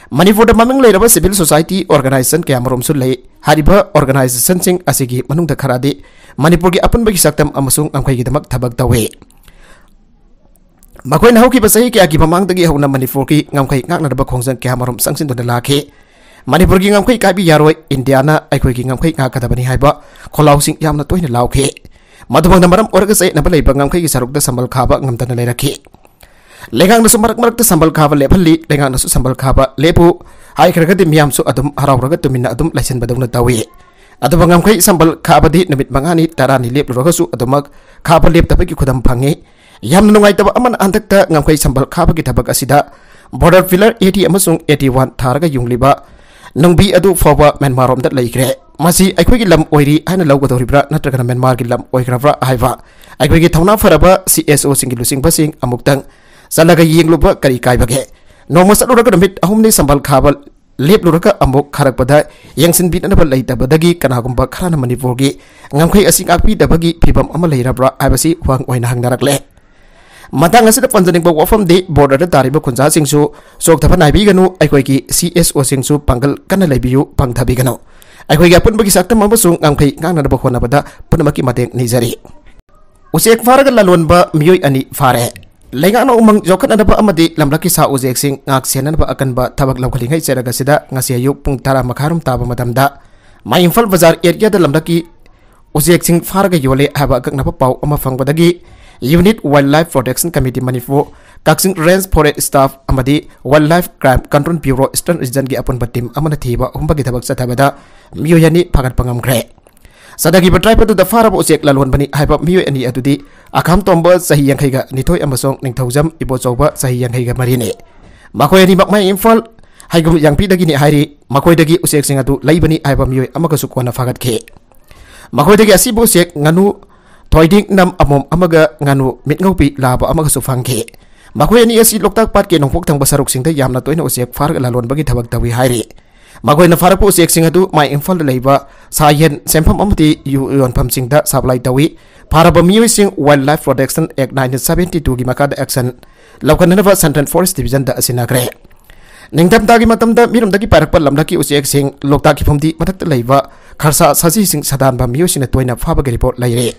ꯃꯅꯤꯄꯨꯔꯗ ꯃꯃꯤꯡ ꯂꯩꯔꯕ ꯁꯤꯚꯤꯜ ꯁꯣꯁꯥꯏꯇꯤ ꯑꯣꯔꯒꯅꯥꯏꯖꯦꯁꯟ ꯀꯌꯥꯃꯔꯨꯝꯁꯨ ꯂꯩ꯫ ꯍꯥꯏꯔꯤꯕ ꯑꯣꯔꯒꯅꯥꯏꯖꯦꯁꯟꯁꯤꯡ ꯑꯁꯤꯒꯤ ꯃꯅꯨꯡꯗ ꯈꯔꯗꯤ ꯃꯅꯤꯄꯨꯔꯒꯤ ꯑꯄꯨꯟꯕꯒꯤ ꯁꯛꯇꯝ ꯑꯃꯁꯨꯡ ꯉꯝꯈꯩꯒꯤꯗꯃꯛ ꯊꯕꯛ ꯇꯧꯏ꯫ ꯃꯈꯣꯏꯅ ꯍꯧꯈꯤꯕ ꯆꯍꯤ ꯀꯌꯥꯒꯤ ꯃꯃꯥꯡꯗꯒꯤ ꯍꯧꯅ ꯃꯅꯤꯄꯨꯔꯒꯤ ꯉꯝꯈꯩ ꯉꯥꯛꯅꯅꯕ ꯈꯣꯡꯖꯪ ꯀꯌꯥꯃꯔꯨꯝ ꯆꯪꯁꯤꯟꯗꯨꯅ ꯂꯥꯛꯈꯤ꯫ ꯃꯅꯤꯄꯨꯔꯒꯤ ꯉꯝꯈꯩ ꯀꯥꯏꯕ ꯌꯥꯔꯣꯏ, ꯏꯟꯗꯤꯌꯥꯅ ꯑꯩꯈꯣꯏꯒꯤ ꯉꯝꯈꯩ ꯉꯥꯛꯀꯗꯕꯅꯤ ꯍꯥꯏꯕ ꯈꯣꯜꯂꯥꯎꯁꯤꯡ ꯌꯥꯝꯅ ꯇꯣꯏꯅ ꯂꯥꯎꯈꯤ꯫ ꯃꯗꯨꯃꯛꯅ ꯃꯔꯝ ꯑꯣꯏꯔꯒ ꯆꯌꯦꯠꯅꯕ ꯂꯩꯕ ꯉꯝꯈꯩꯒꯤ ꯁꯔꯨꯛꯇ ꯁꯝꯕꯜ ꯈꯥꯕ ꯉꯝꯗꯅ ꯂꯩꯔꯛꯈꯤ꯫ ꯂꯩꯉꯥꯛꯅꯁꯨ ꯃꯔꯛ ꯃꯔꯛꯇ ꯁꯝꯕꯜ ꯈꯥꯕ ꯂꯦꯞꯍꯜꯂꯤ, ꯂꯩꯉꯥꯛꯅꯁꯨ ꯁꯝꯕꯜ ꯈꯥꯕ ꯂꯦꯞꯄꯨ ꯍꯥꯏꯈ꯭ꯔꯒꯗꯤ ꯃꯤꯌꯥꯝꯁꯨ ꯑꯗꯨꯝ ꯍꯔꯥꯎꯔꯒ ꯇꯨꯃꯤꯟꯅ ꯑꯗꯨꯝ ꯂꯩꯁꯤꯟꯕꯗꯧꯅ ꯇꯧꯏ꯫ ꯑꯗꯨꯕꯨ ꯉꯝꯈꯩ ꯁꯝꯕꯜ ꯈꯥꯕꯗꯤ ꯅꯨꯃꯤꯠ ꯃꯉꯥꯅꯤ, ꯇꯔꯥꯅꯤ ꯂꯦꯞꯂꯨꯔꯒꯁꯨ ꯑꯗꯨꯃꯛ ꯈꯥꯕ ꯂꯦꯞꯇꯕꯒꯤ ꯈꯨꯗꯝ ꯐꯪꯉꯤ꯫ ꯌꯥꯝꯅ ꯅꯨꯡꯉꯥꯏꯇꯕ ꯑꯃꯅ, ꯍꯟꯗꯛꯇ ꯉꯝꯈꯩ ꯁꯝꯕꯜ ꯈꯥꯕꯒꯤ ꯊꯕꯛ ꯑꯁꯤꯗ border pillar eighty ꯑꯃꯁꯨꯡ eighty one ꯊꯥꯔꯒ ꯌꯨꯡꯂꯤꯕ ꯅꯨꯡꯕꯤ ꯑꯗꯨ ꯐꯥꯎꯕ ꯃ꯭ꯌꯥꯟꯃꯥꯔꯔꯣꯝꯗ ꯂꯩꯈ꯭ꯔꯦ꯫ ꯃꯁꯤ ꯑꯩꯈꯣꯏꯒꯤ ꯂꯝ ꯑꯣꯏꯔꯤ ꯍꯥꯏꯅ ꯂꯧꯒꯗꯧꯔꯤꯕ꯭ꯔꯥ ꯅꯠꯇ꯭ꯔꯒꯅ ꯃ꯭ꯌꯥꯟꯃꯥꯔꯒꯤ ꯂꯝ ꯑꯣꯏꯈ꯭ꯔꯕ꯭ꯔꯥ ꯍꯥꯏꯕ ꯑꯩꯈꯣꯏꯒꯤ ꯊꯧꯅꯥ ꯐꯔꯕ CSOꯁꯤꯡꯒꯤ ꯂꯨꯆꯤꯡꯕꯁꯤꯡ ꯑꯃꯨꯛꯇꯪ ꯆꯠꯂꯒ ꯌꯦꯡꯂꯨꯕ ꯀꯔꯤ ꯀꯥꯏꯕꯒꯦ? ꯅꯣꯡꯃ ꯆꯠꯂꯨꯔꯒ ꯅꯨꯃꯤꯠ ꯑꯍꯨꯝꯅꯤ ꯁꯝꯕꯜ ꯈꯥꯕ ꯂꯦꯞꯂꯨꯔꯒ ꯑꯃꯨꯛ ꯈꯥꯔꯛꯄꯗ ꯌꯦꯡꯁꯤꯟꯕꯤꯅꯅꯕ ꯂꯩꯇꯕꯗꯒꯤ ꯀꯅꯥꯒꯨꯝꯕ ꯈꯔꯅ ꯃꯅꯤꯄꯨꯔꯒꯤ ꯉꯝꯈꯩ ꯑꯁꯤ ꯉꯥꯛꯄꯤꯗꯕꯒꯤ ꯐꯤꯚꯝ ꯑꯃ ꯂꯩꯔꯕ꯭ꯔꯥ ꯍꯥꯏꯕꯁꯤ ꯋꯥꯍꯪ ꯑꯣꯏꯅ ꯍꯪꯅꯔꯛꯂꯦ꯫ ꯃꯇꯥꯡ ꯑꯁꯤꯗ ꯄꯟꯖꯅꯤꯡꯕ ꯋꯥꯐꯝꯗꯤ, borderꯗ ꯇꯥꯔꯤꯕ ꯈꯨꯟꯖꯥꯁꯤꯡꯁꯨ ꯆꯣꯛꯊꯕ ꯅꯥꯏꯕꯤꯒꯅꯨ, ꯑꯩꯈꯣꯏꯒꯤ CSOꯁꯤꯡꯁꯨ ꯄꯥꯡꯒꯜ ꯀꯟꯅ ꯂꯩꯕꯤꯌꯨ, ꯄꯪꯊꯕꯤꯒꯅꯨ꯫ ꯑꯩꯈꯣꯏꯒꯤ ꯑꯄꯨꯟꯕꯒꯤ ꯁꯛꯇꯝ ꯑꯃꯁꯨꯡ ꯉꯝꯈꯩ ꯉꯥꯛꯅꯅꯕ ꯍꯣꯠꯅꯕꯗ ꯄꯨꯝꯅꯃꯛꯀꯤ ꯃꯇꯦꯡ ꯅꯤꯖꯔꯤ꯫ ꯎꯆꯦꯛ ꯐꯥꯔꯒ ꯂꯂꯣꯟꯕ ꯃꯤꯑꯣꯏ ꯑꯅꯤ ꯐꯥꯔꯦ꯫ ꯂꯩꯉꯥꯛꯅ ꯎꯃꯪ ꯌꯣꯛꯈꯠꯅꯅꯕ ꯑꯃꯗꯤ ꯂꯝꯂꯛꯀꯤ ꯁꯥ ꯎꯆꯦꯛꯁꯤꯡ ꯉꯥꯛ ꯁꯦꯟꯅꯅꯕ ꯑꯀꯟꯕ ꯊꯕꯛ ꯂꯧꯈꯠꯂꯤꯉꯩ ꯆꯩꯔꯛ ꯑꯁꯤꯗ ꯉꯁꯤ ꯑꯌꯨꯛ ꯄꯨꯡ ꯇꯔꯥ ꯃꯈꯥꯏꯔꯣꯝ ꯇꯥꯕ ꯃꯇꯝꯗ ꯃꯥꯏ ꯏꯝꯐꯥꯜ ꯕꯖꯥꯔ ꯑꯦꯔꯤꯌꯥꯗ ꯂꯝꯂꯛꯀꯤ ꯎꯆꯦꯛꯁꯤꯡ ꯐꯥꯔꯒ ꯌꯣꯜꯂꯦ ꯍꯥꯏꯕ ꯑꯀꯛꯅꯕ ꯄꯥꯎ ꯑꯃ ꯐꯪꯕꯗꯒꯤ Unit Wildlife Protection Committee Manipur ꯀꯛꯆꯤꯡ Range Forest Staff ꯑꯃꯗꯤ Wildlife Crime Control Bureau Eastern Region ꯒꯤ ꯑꯄꯨꯟꯕ team ꯑꯃꯅ ꯊꯤꯕ ꯍꯨꯝꯕꯒꯤ ꯊꯕꯛ ꯆꯠꯊꯕꯗ ꯃꯤꯑꯣꯏ ꯑꯅꯤ ꯐꯥꯒꯠꯄ ꯉꯝꯈ꯭ꯔꯦ꯫ ꯆꯠꯊꯈꯤꯕ drive ꯑꯗꯨꯗ ꯐꯥꯔꯕ ꯎꯆꯦꯛ ꯂꯂꯣꯟꯕꯅꯤ ꯍꯥꯏꯕ ꯃꯤꯑꯣꯏ ꯑꯅꯤ ꯑꯗꯨꯗꯤ ꯑꯈꯥꯝ ꯇꯣꯝꯕ ꯆꯍꯤ ꯌꯥꯡꯈꯩꯒ ꯅꯤꯊꯣꯏ ꯑꯃꯁꯨꯡ ꯅꯤꯡꯊꯧꯖꯝ ꯏꯕꯣꯆꯧꯕ ꯆꯍꯤ ꯌꯥꯡꯈꯩꯒ ꯃꯔꯤꯅꯤ꯫ ꯃꯈꯣꯏ ꯑꯅꯤꯃꯛ ꯃꯌꯥꯡ ꯏꯝꯐꯥꯜ ꯍꯩꯒꯨꯝ ꯌꯥꯡꯄꯤꯗꯒꯤꯅꯤ ꯍꯥꯏꯔꯤ꯫ ꯃꯈꯣꯏꯗꯒꯤ ꯎꯆꯦꯛꯁꯤꯡ ꯑꯗꯨ ꯂꯩꯕꯅꯤ ꯍꯥꯏꯕ ꯃꯤꯑꯣꯏ ꯑꯃꯒꯁꯨ ꯀꯣꯟꯅ ꯐꯥꯒꯠꯈꯤ꯫ ꯃꯈꯣꯏꯗꯒꯤ ꯑꯁꯤꯕ ꯎꯆꯦꯛ ꯉꯥꯅꯨ ꯊꯣꯏꯗꯤꯡ ꯅꯝ ꯑꯃꯣꯝ ꯑꯃꯒ ꯉꯥꯅꯨ ꯃꯤꯠꯉꯧꯄꯤ ꯂꯥꯕ ꯑꯃꯒꯁꯨ ꯐꯪꯈꯤ꯫ ꯃꯈꯣꯏ ꯑꯅꯤ ꯑꯁꯤ ꯂꯣꯛꯇꯥꯛ ꯄꯥꯠꯀꯤ ꯅꯣꯡꯄꯣꯛ ꯊꯪꯕ ꯁꯔꯨꯛꯁꯤꯡꯗ ꯌꯥꯝꯅ ꯇꯣꯏꯅ ꯎꯆꯦꯛ ꯐꯥꯔꯒ ꯂꯂꯣꯟꯕꯒꯤ ꯊꯕꯛ ꯇꯧꯏ ꯍꯥꯏꯔꯤ꯫ ꯃꯈꯣꯏꯅ ꯐꯥꯔꯛꯄ ꯎꯆꯦꯛꯁꯤꯡ ꯑꯗꯨ ꯃꯌꯥꯡ ꯏꯝꯐꯥꯜꯗ ꯂꯩꯕ ꯁꯥ ꯌꯦꯟ ꯁꯦꯝꯐꯝ ꯑꯃꯗꯤ ꯌꯨ ꯌꯣꯟꯐꯝꯁꯤꯡꯗ supply ꯇꯧꯏ꯫ ꯐꯥꯔꯕ ꯃꯤꯑꯣꯏꯁꯤꯡ Wildlife Protection Act nineteen seventy two ꯒꯤ ꯃꯈꯥꯗ action ꯂꯧꯈꯠꯅꯅꯕ Central Forest Division ꯗ ꯁꯤꯟꯅꯈ꯭ꯔꯦ꯫ ꯅꯤꯡꯊꯝꯊꯥꯒꯤ ꯃꯇꯝꯗ ꯃꯤꯔꯣꯝꯗꯒꯤ ꯄꯥꯏꯔꯛꯄ ꯂꯝꯂꯛꯀꯤ ꯎꯆꯦꯛꯁꯤꯡ ꯂꯣꯛꯇꯥꯛꯀꯤ ꯐꯨꯝꯗꯤ ꯃꯊꯛꯇ ꯂꯩꯕ ꯈꯔꯁꯥ ꯁꯖꯤꯁꯤꯡ ꯁꯥꯗꯥꯟꯕ ꯃꯤꯑꯣꯏꯁꯤꯡꯅ ꯇꯣꯏꯅ ꯐꯥꯕꯒꯤ report ꯂꯩꯔꯦ꯫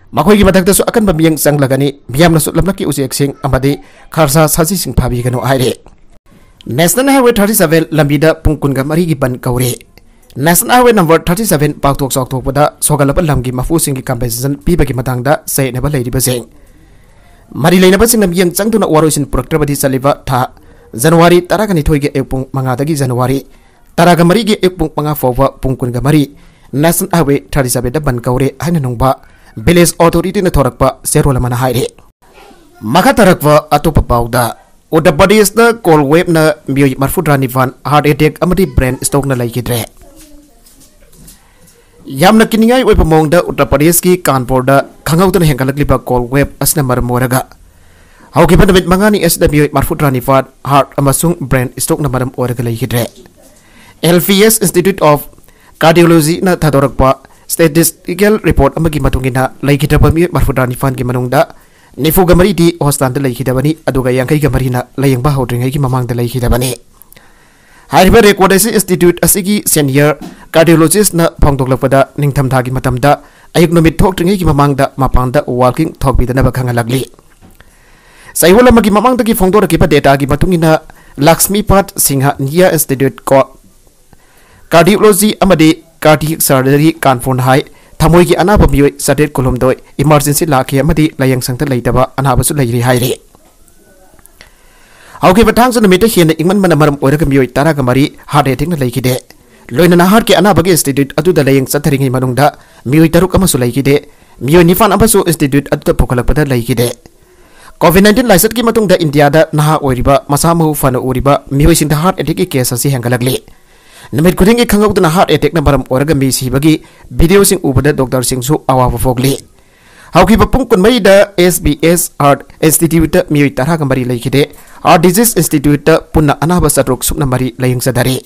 ꯃꯈꯣꯏꯒꯤ ꯃꯊꯛꯇꯁꯨ ꯑꯀꯟꯕ ꯃꯤꯠꯌꯦꯡ ꯆꯪꯂꯒꯅꯤ꯫ ꯃꯤꯌꯥꯝꯅꯁꯨ ꯂꯝꯂꯛꯀꯤ ꯎꯆꯦꯛꯁꯤꯡ ꯑꯃꯗꯤ ꯈꯔꯁꯥ ꯁꯖꯤꯁꯤꯡ ꯐꯥꯕꯤꯒꯅꯨ ꯍꯥꯏꯔꯤ꯫ National Highway thirty seven ꯂꯝꯕꯤꯗ ꯄꯨꯡ ꯀꯨꯟꯒ ꯃꯔꯤꯒꯤ ꯕꯟ ꯀꯧꯔꯦ꯫ National Highway number thirty seven ꯄꯥꯛꯊꯣꯛ ꯆꯥꯎꯊꯣꯛꯄꯗ ꯁꯣꯛꯍꯜꯂꯕ ꯂꯝꯒꯤ ꯃꯄꯨꯁꯤꯡꯒꯤ compensation ꯄꯤꯕꯒꯤ ꯃꯇꯥꯡꯗ ꯆꯌꯦꯠꯅꯕ ꯂꯩꯔꯤꯕꯁꯤꯡ ꯃꯔꯤ ꯂꯩꯅꯕꯁꯤꯡꯅ ꯃꯤꯠꯌꯦꯡ ꯆꯪꯗꯨꯅ ꯋꯥꯔꯣꯏꯁꯤꯟ ꯄꯨꯔꯛꯇ꯭ꯔꯕꯗꯤ ꯆꯠꯂꯤꯕ ꯊꯥ January ꯇꯔꯥꯒ ꯅꯤꯊꯣꯏꯒꯤ ꯑꯌꯨꯛ ꯄꯨꯡ ꯃꯉꯥꯗꯒꯤ January ꯇꯔꯥꯒ ꯃꯔꯤꯒꯤ ꯑꯌꯨꯛ ꯄꯨꯡ ꯃꯉꯥ ꯐꯥꯎꯕ ꯄꯨꯡ ꯀꯨꯟꯒ ꯃꯔꯤ National Highway thirty seven ꯗ ꯕꯟ ꯀꯧꯔꯦ ꯍꯥꯏꯅ ꯅꯨꯡꯕ Village Authority ꯅ ꯊꯣꯔꯛꯄ ꯆꯦꯔꯣꯜ ꯑꯃꯅ ꯍꯥꯏꯔꯤ꯫ ꯃꯈꯥ ꯇꯥꯔꯛꯄ ꯑꯇꯣꯞꯄ ꯄꯥꯎꯗ, ꯎꯠꯇꯔ ꯄ꯭ꯔꯗꯦꯁꯇ cold wave ꯅ ꯃꯤꯑꯣꯏ ꯃꯔꯤꯐꯨꯇꯔꯥ ꯅꯤꯄꯥꯟ heart attack ꯑꯃꯗꯤ brain stroke ꯅ ꯂꯩꯈꯤꯗ꯭ꯔꯦ꯫ ꯌꯥꯝꯅ ꯀꯤꯅꯤꯡꯉꯥꯏ ꯑꯣꯏꯕ ꯃꯑꯣꯡꯗ ꯎꯠꯇꯔ ꯄ꯭ꯔꯗꯦꯁꯀꯤ ꯀꯥꯟꯄꯨꯔꯗ ꯈꯪꯍꯧꯗꯅ ꯍꯦꯟꯒꯠꯂꯛꯂꯤꯕ cold wave ꯑꯁꯤꯅ ꯃꯔꯝ ꯑꯣꯏꯔꯒ ꯍꯧꯈꯤꯕ ꯅꯨꯃꯤꯠ ꯃꯉꯥꯅꯤ ꯑꯁꯤꯗ ꯃꯤꯑꯣꯏ ꯃꯔꯤꯐꯨꯇꯔꯥ ꯅꯤꯄꯥꯟ heart ꯑꯃꯁꯨꯡ brain stroke ꯅ ꯃꯔꯝ ꯑꯣꯏꯔꯒ ꯂꯩꯈꯤꯗ꯭ꯔꯦ꯫ L P S Institute of Cardiology ꯅ ꯊꯥꯗꯣꯔꯛꯄ statistical report ꯑꯃꯒꯤ ꯃꯇꯨꯡ ꯏꯟꯅ, ꯂꯩꯈꯤꯗ꯭ꯔꯕ ꯃꯤꯑꯣꯏ ꯃꯔꯤꯐꯨꯇꯔꯥ ꯅꯤꯄꯥꯟꯒꯤ ꯃꯅꯨꯡꯗ ꯅꯤꯐꯨꯒ ꯃꯔꯤꯗꯤ hospital ꯗ ꯂꯩꯈꯤꯗꯕꯅꯤ, ꯑꯗꯨꯒ ꯌꯥꯡꯈꯩꯒ ꯃꯔꯤꯅ ꯂꯥꯌꯦꯡꯕ ꯍꯧꯗ꯭ꯔꯤꯉꯩꯒꯤ ꯃꯃꯥꯡꯗ ꯂꯩꯈꯤꯗꯕꯅꯤ꯫ ꯍꯥꯏꯔꯤꯕ record ꯑꯁꯤ institute ꯑꯁꯤꯒꯤ senior cardiologist ꯅ ꯐꯣꯡꯗꯣꯛꯂꯛꯄꯗ, ꯅꯤꯡꯊꯝꯊꯥꯒꯤ ꯃꯇꯝꯗ ꯑꯌꯨꯛ ꯅꯨꯃꯤꯠ ꯊꯣꯛꯇ꯭ꯔꯤꯉꯩꯒꯤ ꯃꯃꯥꯡꯗ ꯃꯄꯥꯟꯗ walking ꯊꯣꯛꯄꯤꯗꯅꯕ ꯈꯪꯍꯜꯂꯛꯂꯤ꯫ ꯆꯌꯣꯜ ꯑꯃꯒꯤ ꯃꯃꯥꯡꯗꯒꯤ ꯐꯣꯡꯗꯣꯔꯛꯈꯤꯕ data ꯒꯤ ꯃꯇꯨꯡ ꯏꯟꯅ, ꯂꯛꯁꯃꯤꯄꯥꯠ ꯁꯤꯡꯍ ꯅꯤꯌꯥ Institute ꯀꯣ Cardiology ꯑꯃꯗꯤ Cardiac Surgery ꯀꯥꯟꯄꯨꯔꯅ ꯍꯥꯏ, ꯊꯃꯣꯏꯒꯤ ꯑꯅꯥꯕ ꯃꯤꯑꯣꯏ ꯆꯥꯇ꯭ꯔꯦꯠ ꯀꯨꯟꯍꯨꯝꯗꯣꯏ emergency ꯂꯥꯛꯈꯤ ꯑꯃꯗꯤ ꯂꯥꯌꯦꯡꯁꯪꯗ ꯂꯩꯇꯕ ꯑꯅꯥꯕꯁꯨ ꯂꯩꯔꯤ ꯍꯥꯏꯔꯤ꯫ ꯍꯧꯈꯤꯕ ꯊꯥꯡꯖ ꯅꯨꯃꯤꯠꯇ ꯍꯦꯟꯅ ꯏꯪꯃꯟꯕꯅ ꯃꯔꯝ ꯑꯣꯏꯔꯒ ꯃꯤꯑꯣꯏ ꯇꯔꯥꯒ ꯃꯔꯤ heart attackꯅ ꯂꯩꯈꯤꯗꯦ꯫ ꯂꯣꯏꯅꯅ heartꯀꯤ ꯑꯅꯥꯕꯒꯤ institute ꯑꯗꯨꯗ ꯂꯥꯌꯦꯡ ꯆꯠꯊꯔꯤꯉꯩ ꯃꯅꯨꯡꯗ ꯃꯤꯑꯣꯏ ꯇꯔꯨꯛ ꯑꯃꯁꯨ ꯂꯩꯈꯤꯗꯦ꯫ ꯃꯤꯑꯣꯏ ꯅꯤꯄꯥꯟ ꯑꯃꯁꯨ institute ꯑꯗꯨꯗ ꯄꯨꯈꯠꯂꯛꯄꯗ ꯂꯩꯈꯤꯗꯦ꯫ COVID nineteen ꯂꯥꯏꯆꯠꯀꯤ ꯃꯇꯨꯡꯗ ꯏꯟꯗꯤꯌꯥꯗ ꯅꯍꯥ ꯑꯣꯏꯔꯤꯕ, ꯃꯁꯥ ꯃꯎ ꯐꯅ ꯎꯔꯤꯕ ꯃꯤꯑꯣꯏꯁꯤꯡꯗ heart attackꯀꯤ case ꯑꯁꯤ ꯍꯦꯟꯒꯠꯂꯛꯂꯤ꯫ ꯅꯨꯃꯤꯠ ꯈꯨꯗꯤꯡꯒꯤ ꯈꯪꯍꯧꯗꯅ heart attackꯅ ꯃꯔꯝ ꯑꯣꯏꯔꯒ ꯃꯤ ꯁꯤꯕꯒꯤ videoꯁꯤꯡ ꯎꯕꯗ doctorꯁꯤꯡꯁꯨ ꯑꯋꯥꯕ ꯐꯣꯛꯂꯤ꯫ ꯍꯧꯈꯤꯕ ꯄꯨꯡ ꯀꯨꯟꯃꯔꯤꯗ S B S Heart Instituteꯇ ꯃꯤꯑꯣꯏ ꯇꯔꯥꯒ ꯃꯔꯤ ꯂꯩꯈꯤꯗꯦ꯫ Heart Disease Instituteꯇ ꯄꯨꯟꯅ ꯑꯅꯥꯕ ꯆꯥꯇ꯭ꯔꯨꯛ ꯁꯨꯞꯅ ꯃꯔꯤ ꯂꯥꯌꯦꯡꯖꯗꯔꯤ꯫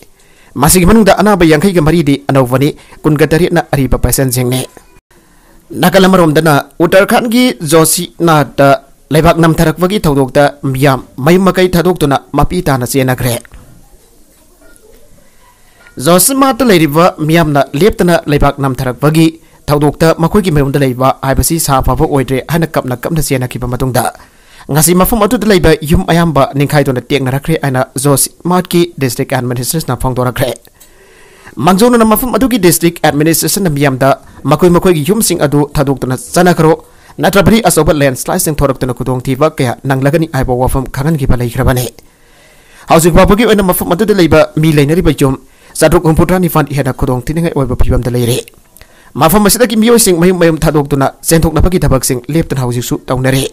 ꯃꯁꯤꯒꯤ ꯃꯅꯨꯡꯗ ꯑꯅꯥꯕ ꯌꯥꯡꯈꯩꯒ ꯃꯔꯤꯗꯤ ꯑꯅꯧꯕꯅꯤ, ꯀꯨꯟꯒ ꯇꯔꯦꯠꯅ ꯑꯔꯤꯕ patientꯁꯤꯡꯅꯤ꯫ ꯅꯥꯀꯜ ꯑꯃꯔꯣꯝꯗꯅ ꯎꯠꯇꯔꯈꯟꯗꯒꯤ ꯖꯣꯁꯤꯅꯥꯊꯇ ꯂꯩꯕꯥꯛ ꯅꯝꯊꯔꯛꯄꯒꯤ ꯊꯧꯗꯣꯛꯇ ꯃꯤꯌꯥꯝ ꯃꯌꯨꯝ ꯃꯀꯩ ꯊꯥꯗꯣꯛꯇꯨꯅ ꯃꯄꯤ ꯇꯥꯅ ꯆꯦꯟꯅꯈ꯭ꯔꯦ꯫ ꯖꯣꯁꯤꯃꯥꯊꯇ ꯂꯩꯔꯤꯕ ꯃꯤꯌꯥꯝꯅ ꯂꯦꯞꯇꯅ ꯂꯩꯕꯥꯛ ꯅꯝꯊꯔꯛꯄꯒꯤ ꯊꯧꯗꯣꯛꯇ ꯃꯈꯣꯏꯒꯤ ꯃꯌꯨꯝꯗ ꯂꯩꯕ ꯍꯥꯏꯕꯁꯤ ꯁꯥꯐꯕ ꯑꯣꯏꯗ꯭ꯔꯦ ꯍꯥꯏꯅ ꯀꯞꯅ ꯀꯞꯅ ꯆꯦꯟꯅꯈꯤꯕ ꯃꯇꯨꯡꯗ, ꯉꯁꯤ ꯃꯐꯝ ꯑꯗꯨꯗ ꯂꯩꯕ ꯌꯨꯝ ꯑꯌꯥꯝꯕ ꯅꯤꯡꯈꯥꯏꯗꯨꯅ ꯇꯦꯛꯅꯔꯛꯈ꯭ꯔꯦ ꯍꯥꯏꯅ ꯖꯣꯁꯤꯃꯥꯊꯀꯤ district administrationꯅ ꯐꯣꯡꯗꯣꯔꯛꯈ꯭ꯔꯦ꯫ ꯃꯥꯡꯖꯧꯅꯅ ꯃꯐꯝ ꯑꯗꯨꯒꯤ district administrationꯅ ꯃꯤꯌꯥꯝꯗ ꯃꯈꯣꯏ ꯃꯈꯣꯏꯒꯤ ꯌꯨꯝꯁꯤꯡ ꯑꯗꯨ ꯊꯥꯗꯣꯛꯇꯨꯅ ꯆꯠꯅꯈ꯭ꯔꯣ, ꯅꯠꯇ꯭ꯔꯕꯗꯤ ꯑꯆꯧꯕ landslideꯁꯤꯡ ꯊꯣꯔꯛꯇꯨꯅ ꯈꯨꯗꯣꯡꯊꯤꯕ ꯀꯌꯥ ꯅꯪꯂꯒꯅꯤ ꯍꯥꯏꯕ ꯋꯥꯐꯝ ꯈꯪꯍꯟꯈꯤꯕ ꯂꯩꯈ꯭ꯔꯕꯅꯤ꯫ ꯍꯧꯖꯤꯛ ꯐꯥꯎꯕꯒꯤ ꯑꯣꯏꯅ ꯃꯐꯝ ꯑꯗꯨꯗ ꯂꯩꯕ ꯃꯤ ꯂꯩꯅꯔꯤꯕ ꯌꯨꯝ ꯆꯥꯇ꯭ꯔꯨꯛ ꯍꯨꯝꯐꯨꯇꯔꯥ ꯅꯤꯄꯥꯟ ꯍꯦꯟꯅ ꯈꯨꯗꯣꯡ ꯊꯤꯅꯤꯡꯉꯥꯏ ꯑꯣꯏꯕ ꯐꯤꯕꯝꯗ ꯂꯩꯔꯦ꯫ ꯃꯐꯝ ꯑꯁꯤꯗꯒꯤ ꯃꯤꯑꯣꯏꯁꯤꯡ ꯃꯌꯨꯝ ꯃꯌꯨꯝ ꯊꯥꯗꯣꯛꯇꯨꯅ ꯆꯦꯟꯊꯣꯛꯅꯕꯒꯤ ꯊꯕꯛꯁꯤꯡ ꯂꯦꯞꯇꯅ ꯍꯧꯖꯤꯛꯁꯨ ꯇꯧꯅꯔꯤ꯫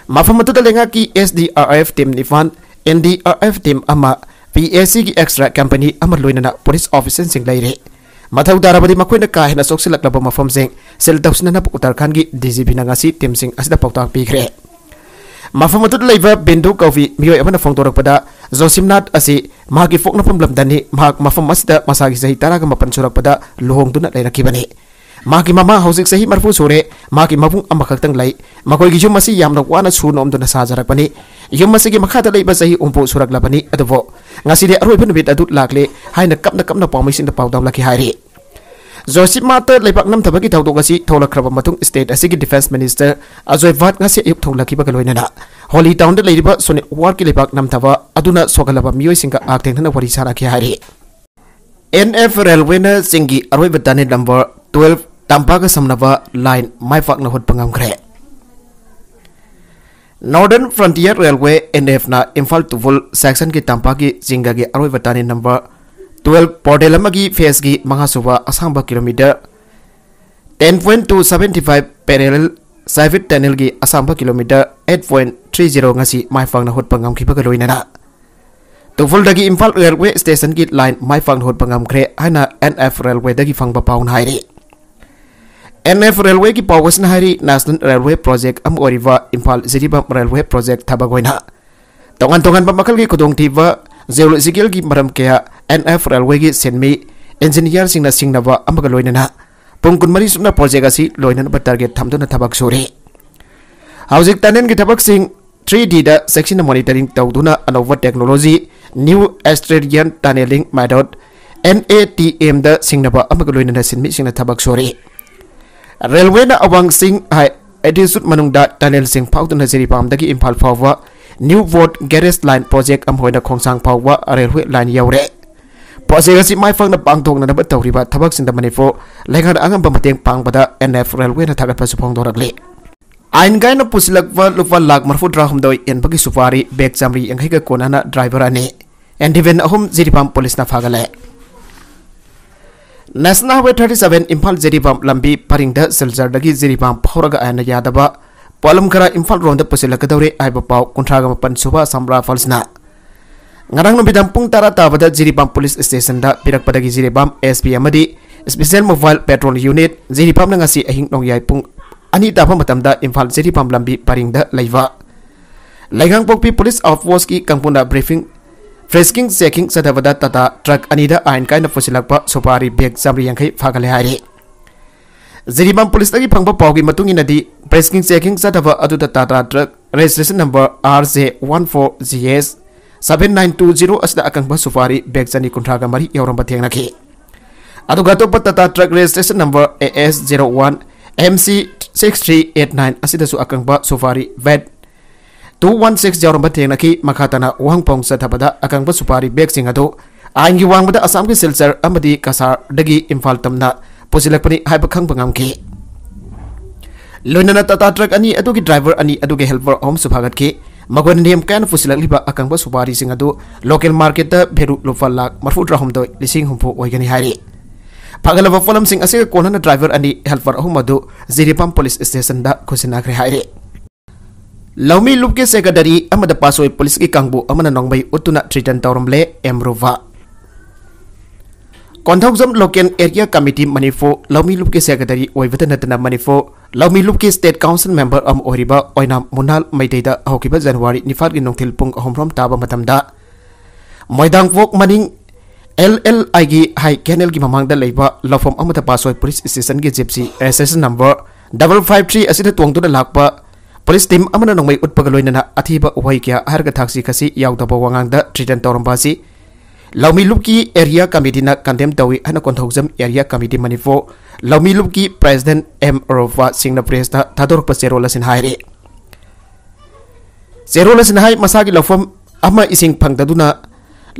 ꯃꯐꯝ ꯑꯗꯨꯗ ꯂꯩꯉꯥꯛꯀꯤ S D R F team ꯅꯤꯄꯥꯟ, N D R F team ꯑꯃ, P S Cꯒꯤ extra company ꯑꯃ ꯂꯣꯏꯅꯅ police officerꯁꯤꯡ ꯂꯩꯔꯤ꯫ ꯃꯊꯧ ꯇꯥꯔꯕꯗꯤ ꯃꯈꯣꯏꯅ ꯀꯥ ꯍꯦꯟꯅ ꯁꯣꯛꯆꯤꯜꯂꯛꯂꯕ ꯃꯐꯝꯁꯤꯡ seal ꯇꯧꯁꯤꯟꯅꯅꯕ ꯎꯠꯇꯔꯈꯟꯗꯒꯤ D G Pꯅ ꯉꯁꯤ teamꯁꯤꯡ ꯑꯁꯤꯗ ꯄꯥꯎꯇꯥꯛ ꯄꯤꯈ꯭ꯔꯦ꯫ ꯃꯐꯝ ꯑꯗꯨꯗ ꯂꯩꯕ ꯕꯤꯟꯗꯨ ꯀꯧꯕꯤ ꯃꯤꯑꯣꯏ ꯑꯃꯅ ꯐꯣꯡꯗꯣꯔꯛꯄꯗ, ꯖꯣꯁꯤꯝꯅꯥꯊ ꯑꯁꯤ ꯃꯍꯥꯛꯀꯤ ꯄꯣꯛꯅꯐꯝ ꯂꯝꯗꯅꯤ꯫ ꯃꯍꯥꯛ ꯃꯐꯝ ꯑꯁꯤꯗ ꯃꯁꯥꯒꯤ ꯆꯍꯤ ꯇꯔꯥꯒ ꯃꯥꯄꯟ ꯁꯨꯔꯛꯄꯗ ꯂꯨꯍꯣꯡꯗꯨꯅ ꯂꯩꯔꯛꯈꯤꯕꯅꯤ꯫ ꯃꯍꯥꯛꯀꯤ ꯃꯃꯥ ꯍꯧꯖꯤꯛ ꯆꯍꯤ ꯃꯔꯤꯐꯨ ꯁꯨꯔꯦ꯫ ꯃꯍꯥꯛꯀꯤ ꯃꯕꯨꯡ ꯑꯃꯈꯛꯇꯪ ꯂꯩ꯫ ꯃꯈꯣꯏꯒꯤ ꯌꯨꯝ ꯑꯁꯤ ꯌꯥꯝꯅ ꯋꯥꯅ ꯁꯨ ꯅꯣꯝꯗꯨꯅ ꯁꯥꯖꯔꯛꯄꯅꯤ꯫ ꯌꯨꯝ ꯑꯁꯤꯒꯤ ꯃꯈꯥꯗ ꯂꯩꯕ ꯆꯍꯤ ꯍꯨꯝꯐꯨ ꯁꯨꯔꯛꯂꯕꯅꯤ, ꯑꯗꯨꯕꯨ ꯉꯁꯤꯗꯤ ꯑꯔꯣꯏꯕ ꯅꯨꯃꯤꯠ ꯑꯗꯨ ꯂꯥꯛꯂꯦ ꯍꯥꯏꯅ ꯀꯞꯅ ꯀꯞꯅ ꯄꯥꯎꯃꯤꯁꯤꯡꯗ ꯄꯥꯎꯗꯝꯂꯛꯈꯤ ꯍꯥꯏꯔꯤ꯫ ꯖꯣꯁꯤꯃꯥꯊꯇ ꯂꯩꯕꯥꯛ ꯅꯝꯊꯕꯒꯤ ꯊꯧꯗꯣꯛ ꯑꯁꯤ ꯊꯣꯛꯂꯛꯈ꯭ꯔꯕ ꯃꯇꯨꯡ, state ꯑꯁꯤꯒꯤ defence minister ꯑꯖꯣꯏ ꯚꯥꯠ ꯉꯁꯤ ꯑꯌꯨꯛ ꯊꯣꯛꯂꯛꯈꯤꯕꯒ ꯂꯣꯏꯅꯅ ꯍꯣꯂꯤ ꯇꯥꯎꯟꯗ ꯂꯩꯔꯤꯕ ꯁꯣꯅꯤꯛ ꯋꯥꯔꯗꯀꯤ ꯂꯩꯕꯥꯛ ꯅꯝꯊꯕ ꯑꯗꯨꯅ ꯁꯣꯛꯍꯜꯂꯕ ꯃꯤꯑꯣꯏꯁꯤꯡꯒ ꯍꯛꯊꯦꯡꯅꯅ ꯋꯥꯔꯤ ꯁꯥꯅꯈꯤ ꯍꯥꯏꯔꯤ꯫ N F Railwayꯅ ꯆꯤꯡꯒꯤ ꯑꯔꯣꯏꯕ tunnel number twelve ꯇꯝꯄꯥꯛꯀ ꯁꯝꯅꯕ line ꯃꯥꯏ ꯄꯥꯛꯅ ꯍꯨꯠꯄ ꯉꯝꯈ꯭ꯔꯦ꯫ Northern Frontier Railway, N F ꯅ ꯏꯝꯐꯥꯜ ꯇꯨꯐꯨꯜ ꯁꯦꯛꯁꯟꯒꯤ ꯇꯝꯄꯥꯛꯀꯤ ꯆꯤꯡꯒꯒꯤ ꯑꯔꯣꯏꯕ ꯇꯅꯦꯜ ꯅꯝꯕꯔ ꯇꯨꯋꯦꯜꯐ ꯄꯣꯔꯇꯦꯜ ꯑꯃꯒꯤ ꯐꯦꯁꯀꯤ ꯃꯉꯥꯁꯨꯕ ꯑꯁꯥꯡꯕ kilometre ten point two seventy five parallel side tunnelꯒꯤ ꯑꯁꯥꯡꯕ kilometre eight point three zero ꯉꯁꯤ ꯃꯥꯏ ꯄꯥꯛꯅ ꯍꯨꯠꯄ ꯉꯝꯈꯤꯕꯒ ꯂꯣꯏꯅꯅ ꯇꯨꯐꯨꯜꯗꯒꯤ ꯏꯝꯐꯥꯜ ꯔꯦꯜꯋꯦ ꯁ꯭ꯇꯦꯁꯟꯒꯤ ꯂꯥꯏꯟ ꯃꯥꯏ ꯄꯥꯛꯅ ꯍꯨꯠꯄ ꯉꯝꯈ꯭ꯔꯦ ꯍꯥꯏꯅ N F ꯔꯦꯜꯋꯦꯗꯒꯤ ꯐꯪꯕ ꯄꯥꯎꯅ ꯍꯥꯏꯔꯤ꯫ N F ꯔꯦꯜꯋꯦꯒꯤ ꯄꯥꯎ ꯑꯁꯤꯅ ꯍꯥꯏꯔꯤ, ꯅꯦꯁꯅꯦꯜ ꯔꯦꯜꯋꯦ ꯄ꯭ꯔꯣꯖꯦꯛ ꯑꯃ ꯑꯣꯏꯔꯤꯕ ꯏꯝꯐꯥꯜ ꯖꯤꯔꯤꯕꯥꯝ ꯔꯦꯜꯋꯦ ꯄ꯭ꯔꯣꯖꯦꯛ ꯊꯕꯛ ꯑꯣꯏꯅ ꯇꯣꯉꯥꯟ ꯇꯣꯉꯥꯟꯕ ꯃꯈꯜꯒꯤ ꯈꯨꯗꯣꯡꯊꯤꯕ ꯖꯤꯑꯣꯂꯣꯖꯤꯀꯦꯜꯒꯤ ꯃꯔꯝ ꯀꯌꯥ N F ꯔꯦꯜꯋꯦꯒꯤ ꯁꯤꯟꯃꯤ, ꯏꯟꯖꯤꯅꯤꯌꯥꯔꯁꯤꯡꯅ ꯁꯤꯡꯅꯕ ꯑꯃꯒ ꯂꯣꯏꯅꯅ ꯄꯨꯡ ꯀꯨꯟꯃꯔꯤ ꯆꯨꯞꯅ ꯄ꯭ꯔꯣꯖꯦꯛ ꯑꯁꯤ ꯂꯣꯏꯅꯅꯕ ꯇꯥꯔꯒꯦꯠ ꯊꯝꯗꯨꯅ ꯊꯕꯛ ꯁꯨꯔꯤ꯫ ꯍꯧꯖꯤꯛ ꯇꯅꯦꯜꯒꯤ ꯊꯕꯛꯁꯤꯡ three D ꯗ ꯆꯦꯛꯁꯤꯟꯅ ꯃꯣꯅꯤꯇꯔꯤꯡ ꯇꯧꯗꯨꯅ ꯑꯅꯧꯕ technology New Australian Tunneling Method, N A T M ꯗ ꯁꯤꯡꯅꯕ ꯑꯃꯒ ꯂꯣꯏꯅꯅ ꯁꯤꯟꯃꯤꯁꯤꯡꯅ ꯊꯕꯛ ꯁꯨꯔꯤ꯫ ꯔꯦꯜꯋꯦꯅ ꯑꯋꯥꯡ ꯆꯤꯡ ꯍꯥꯏ ꯑꯦꯜꯇꯤꯆꯨꯗ ꯃꯅꯨꯡꯗ ꯇꯅꯦꯜꯁꯤꯡ ꯐꯥꯎꯗꯨꯅ ꯖꯤꯔꯤꯕꯥꯝꯗꯒꯤ ꯏꯝꯐꯥꯜ ꯐꯥꯎꯕ new boat garage line project ꯑꯃ ꯑꯣꯏꯅ ꯈꯣꯡꯁꯥꯡ ꯐꯥꯎꯕ ꯔꯦꯜꯋꯦ ꯂꯥꯏꯟ ꯌꯧꯔꯦ꯫ ꯄ꯭ꯔꯣꯖꯦꯛ ꯑꯁꯤ ꯃꯥꯏ ꯄꯥꯛꯅ ꯄꯥꯡꯊꯣꯛꯅꯅꯕ ꯇꯧꯔꯤꯕ ꯊꯕꯛꯁꯤꯡꯗ ꯃꯅꯤꯄꯨꯔ ꯂꯩꯉꯥꯛꯅ ꯑꯉꯝꯕ ꯃꯇꯦꯡ ꯄꯥꯡꯕꯗ N F ꯔꯦꯜꯋꯦꯅ ꯊꯥꯒꯠꯄꯁꯨ ꯐꯣꯡꯗꯣꯔꯛꯂꯤ꯫ ꯑꯥꯏꯟ ꯀꯥꯏꯅ ꯄꯨꯁꯤꯜꯂꯛꯄ ꯂꯨꯄꯥ ꯂꯥꯈ ꯃꯔꯤꯐꯨꯇꯔꯥ ꯍꯨꯝꯗꯣꯏ ꯌꯦꯟꯕꯒꯤ ꯁꯨꯄꯥꯔꯤ ꯕꯦꯒ ꯆꯥꯃꯔꯤ ꯌꯥꯡꯈꯩꯒ ꯀꯣꯟꯅꯅ ꯗ꯭ꯔꯥꯏꯚꯔ ꯑꯅꯤ, ꯑꯦꯟꯗꯤꯚꯦꯟ ꯑꯍꯨꯝ ꯖꯤꯔꯤꯕꯥꯝ ꯄꯨꯂꯤꯁꯅ ꯐꯥꯒꯠꯂꯦ꯫ National highway thirty seven Imphal Jiribam ꯂꯝꯕꯤ ꯄꯔꯤꯡꯗ ꯁꯤꯜꯆꯔꯗꯒꯤ ꯖꯤꯔꯤꯕꯥꯝ ꯐꯥꯎꯔꯒ ꯑꯥꯏꯟꯅ ꯌꯥꯗꯕ ꯄꯣꯠꯂꯝ ꯈꯔ ꯏꯝꯐꯥꯜ ꯔꯣꯝꯗ ꯄꯨꯁꯤꯜꯂꯛꯀꯗꯧꯔꯦ ꯍꯥꯏꯕ ꯄꯥꯎ ꯀꯨꯟꯊ꯭ꯔꯥꯒ ꯃꯥꯄꯟ ꯁꯨꯕ ꯑꯁꯥꯝ ꯔꯥꯏꯐꯜꯁꯅ ꯉꯔꯥꯡ ꯅꯨꯃꯤꯗꯥꯡ ꯄꯨꯡ ꯇꯔꯥ ꯇꯥꯕꯗ ꯖꯤꯔꯤꯕꯥꯝ ꯄꯨꯂꯤꯁ ꯁ꯭ꯇꯦꯁꯟꯗ ꯄꯤꯔꯛꯄꯗꯒꯤ ꯖꯤꯔꯤꯕꯥꯝ S P ꯑꯃꯗꯤ Special Mobile Patrol Unit ꯖꯤꯔꯤꯕꯥꯝꯅ ꯉꯁꯤ ꯑꯍꯤꯡ ꯅꯣꯡꯌꯥꯏ ꯄꯨꯡ ꯑꯅꯤ ꯇꯥꯕ ꯃꯇꯝꯗ ꯏꯝꯐꯥꯜ ꯖꯤꯔꯤꯕꯥꯝ ꯂꯝꯕꯤ ꯄꯔꯤꯡꯗ ꯂꯩꯕ ꯂꯩꯉꯥꯡꯄꯣꯛꯄꯤ ꯄꯨꯂꯤꯁ ꯑꯥꯎꯠꯄꯣꯁꯀꯤ ꯀꯥꯡꯕꯨꯅ ꯕ꯭ꯔꯤꯐꯤꯡ, ꯐ꯭ꯔꯤꯁꯀꯤꯡ ꯆꯦꯀꯤꯡ ꯆꯠꯊꯕꯗ ꯇꯥꯇꯥ ꯇ꯭ꯔꯛ ꯑꯅꯤꯗ ꯑꯥꯏꯟ ꯀꯥꯏꯅ ꯄꯨꯁꯤꯜꯂꯛꯄ ꯁꯨꯄꯥꯔꯤ ꯕꯦꯒ ꯆꯥꯃꯔꯤ ꯌꯥꯡꯈꯩ ꯐꯥꯒꯠꯂꯦ ꯍꯥꯏꯔꯤ꯫ ꯖꯤꯔꯤꯕꯥꯝ ꯄꯨꯂꯤꯁꯇꯒꯤ ꯐꯪꯕ ꯄꯥꯎꯒꯤ ꯃꯇꯨꯡ ꯏꯟꯅꯗꯤ, ꯐ꯭ꯔꯤꯁꯀꯤꯡ ꯆꯦꯀꯤꯡ ꯆꯠꯊꯕ ꯑꯗꯨꯗ Tata truck registration number R J one four G S seven nine two zero ꯑꯁꯤꯗ ꯑꯀꯪꯕ ꯁꯨꯄꯥꯔꯤ ꯕꯦꯒ ꯆꯅꯤ ꯀꯨꯟꯊ꯭ꯔꯥꯒ ꯃꯔꯤ ꯌꯥꯎꯔꯝꯕ ꯊꯦꯡꯅꯈꯤ꯫ ꯑꯗꯨꯒ ꯑꯇꯣꯞꯄ Tata truck registration number A S zero one M C six three eight nine ꯑꯁꯤꯗꯁꯨ ꯑꯀꯪꯕ ꯁꯨꯄꯥꯔꯤ ꯕꯦꯒ two one six ꯌꯥꯎꯔꯝꯕ ꯊꯦꯡꯅꯈꯤ꯫ ꯃꯈꯥ ꯇꯥꯅ ꯋꯥꯍꯪ ꯄꯥꯎ ꯆꯠꯊꯕꯗ ꯑꯀꯪꯕ ꯁꯨꯄꯥꯔꯤ ꯕꯦꯒꯁꯤꯡ ꯑꯗꯨ ꯑꯥꯏꯟꯒꯤ ꯋꯥꯡꯃꯗ ꯑꯁꯥꯝꯒꯤ ꯁꯤꯜꯆꯔ ꯑꯃꯗꯤ ꯀꯁꯥꯔꯗꯒꯤ ꯏꯝꯐꯥꯜ ꯇꯝꯅ ꯄꯨꯁꯤꯜꯂꯛꯄꯅꯤ ꯍꯥꯏꯕ ꯈꯪꯕ ꯉꯝꯈꯤ꯫ ꯂꯣꯏꯅꯅ ꯇꯥꯇꯥ ꯇ꯭ꯔꯛ ꯑꯅꯤ ꯑꯗꯨꯒꯤ ꯗ꯭ꯔꯥꯏꯚꯔ ꯑꯅꯤ ꯑꯗꯨꯒꯤ ꯍꯦꯜꯄꯔ ꯑꯍꯨꯝꯁꯨ ꯐꯥꯒꯠꯈꯤ꯫ ꯃꯈꯣꯏꯅ ꯅꯦꯝ ꯀꯥꯏꯅ ꯄꯨꯁꯤꯜꯂꯛꯂꯤꯕ ꯑꯀꯪꯕ ꯁꯨꯄꯥꯔꯤꯁꯤꯡ ꯑꯗꯨ ꯂꯣꯀꯦꯜ ꯃꯥꯔꯀꯦꯠꯇ ꯚꯦꯂꯨ ꯂꯨꯄꯥ ꯂꯥꯈ ꯃꯔꯤꯐꯨ ꯇꯔꯥꯍꯨꯝꯗꯣꯏ ꯂꯤꯁꯤꯡ ꯍꯨꯝꯐꯨ ꯑꯣꯏꯒꯅꯤ ꯍꯥꯏꯔꯤ꯫ ꯐꯥꯒꯠꯂꯕ ꯄꯣꯠꯂꯝꯁꯤꯡ ꯑꯁꯤꯒ ꯀꯣꯟꯅꯅ ꯗ꯭ꯔꯥꯏꯚꯔ ꯑꯅꯤ, ꯍꯦꯜꯄꯔ ꯑꯍꯨꯝ ꯑꯗꯨ ꯖꯤꯔꯤꯕꯥꯝ ꯄꯨꯂꯤꯁ ꯁ꯭ꯇꯦꯁꯟꯗ ꯈꯨꯠꯁꯤꯟꯅꯈ꯭ꯔꯦ ꯍꯥꯏꯔꯤ꯫ ꯂꯧꯃꯤ ꯂꯨꯞꯀꯤ ꯁꯦꯀ꯭ꯔꯦꯇꯔꯤ ꯑꯃꯗ ꯄꯥꯁꯣꯏ ꯄꯨꯂꯤꯁꯀꯤ ꯀꯥꯡꯕꯨ ꯑꯃꯅ ꯅꯣꯡꯃꯩ ꯎꯠꯇꯨꯅ ꯊ꯭ꯔꯤꯇꯟ ꯇꯧꯔꯝꯂꯦ M Ruba. Konthoujam local area committee Manipur ꯂꯧꯃꯤ ꯂꯨꯞꯀꯤ ꯁꯦꯀ꯭ꯔꯦꯇꯔꯤ ꯑꯣꯏꯕꯇ ꯅꯠꯇꯅ ꯃꯅꯤꯄꯨꯔ ꯂꯧꯃꯤ ꯂꯨꯞꯀꯤ ꯁ꯭ꯇꯦꯠ ꯀꯥꯎꯟꯁꯤꯜ ꯃꯦꯝꯕꯔ ꯑꯃ ꯑꯣꯏꯔꯤꯕ ꯑꯣꯏꯅꯥꯝ ꯃꯨꯅꯥꯜ ꯃꯩꯇꯩꯗ ꯍꯧꯈꯤꯕ ꯖꯅꯋꯥꯔꯤ ꯅꯤꯄꯥꯟꯒꯤ ꯅꯨꯡꯊꯤꯜ ꯄꯨꯡ ꯑꯍꯨꯝ ꯔꯣꯝ ꯇꯥꯕ ꯃꯇꯝꯗ ꯃꯣꯏꯗꯥꯡꯄꯣꯛ ꯃꯅꯤꯡ ꯑꯦꯜ ꯑꯦꯜ ꯑꯥꯏꯒꯤ ꯍꯥꯏ ꯀꯦꯅꯦꯜꯒꯤ ꯃꯃꯥꯡꯗ ꯂꯩꯕ ꯂꯧꯐꯝ ꯑꯃꯗ ꯄꯥꯁꯣꯏ ꯄꯨꯂꯤꯁ ꯁ꯭ꯇꯦꯁꯟꯒꯤ gypsy registration number double five three ꯑꯁꯤꯗ ꯇꯣꯡꯗꯨꯅ ꯂꯥꯛꯄ ꯄꯨꯂꯤꯁ ꯇꯤꯝ ꯑꯃꯅ ꯅꯣꯡꯃꯩ ꯎꯠꯄꯒ ꯂꯣꯏꯅꯅ ꯑꯊꯤꯕ ꯎꯍꯩ ꯀꯌꯥ ꯍꯥꯏꯔꯒ ꯊꯥꯛꯁꯤ ꯈꯥꯁꯤ ꯌꯥꯎꯗꯕ ꯋꯥꯉꯥꯡꯗ ꯊ꯭ꯔꯤꯇꯟ ꯇꯧꯔꯝꯕ ꯑꯁꯤ ꯂꯧꯃꯤ ꯂꯨꯞꯀꯤ ꯑꯦꯔꯤꯌꯥ ꯀꯃꯤꯇꯤꯅ ꯀꯟꯗꯦꯝ ꯇꯧꯏ ꯍꯥꯏꯅ ꯀꯣꯟꯊꯧꯖꯝ ꯑꯦꯔꯤꯌꯥ ꯀꯃꯤꯇꯤ ꯃꯅꯤꯄꯨꯔ ꯂꯧꯃꯤ ꯂꯨꯞꯀꯤ ꯄ꯭ꯔꯦꯁꯤꯗꯦꯟꯠ ꯑꯦꯝ ꯔꯣꯐꯥ ꯁꯤꯡꯅ ꯄ꯭ꯔꯦꯁꯇ ꯊꯥꯗꯣꯔꯛꯄ ꯆꯦꯔꯣꯜ ꯑꯁꯤꯅ ꯍꯥꯏꯔꯤ꯫ ꯆꯦꯔꯣꯜ ꯑꯁꯤꯅ ꯍꯥꯏ, ꯃꯁꯥꯒꯤ ꯂꯧꯐꯝ ꯑꯃ ꯏꯁꯤꯡ ꯐꯪꯗꯗꯨꯅ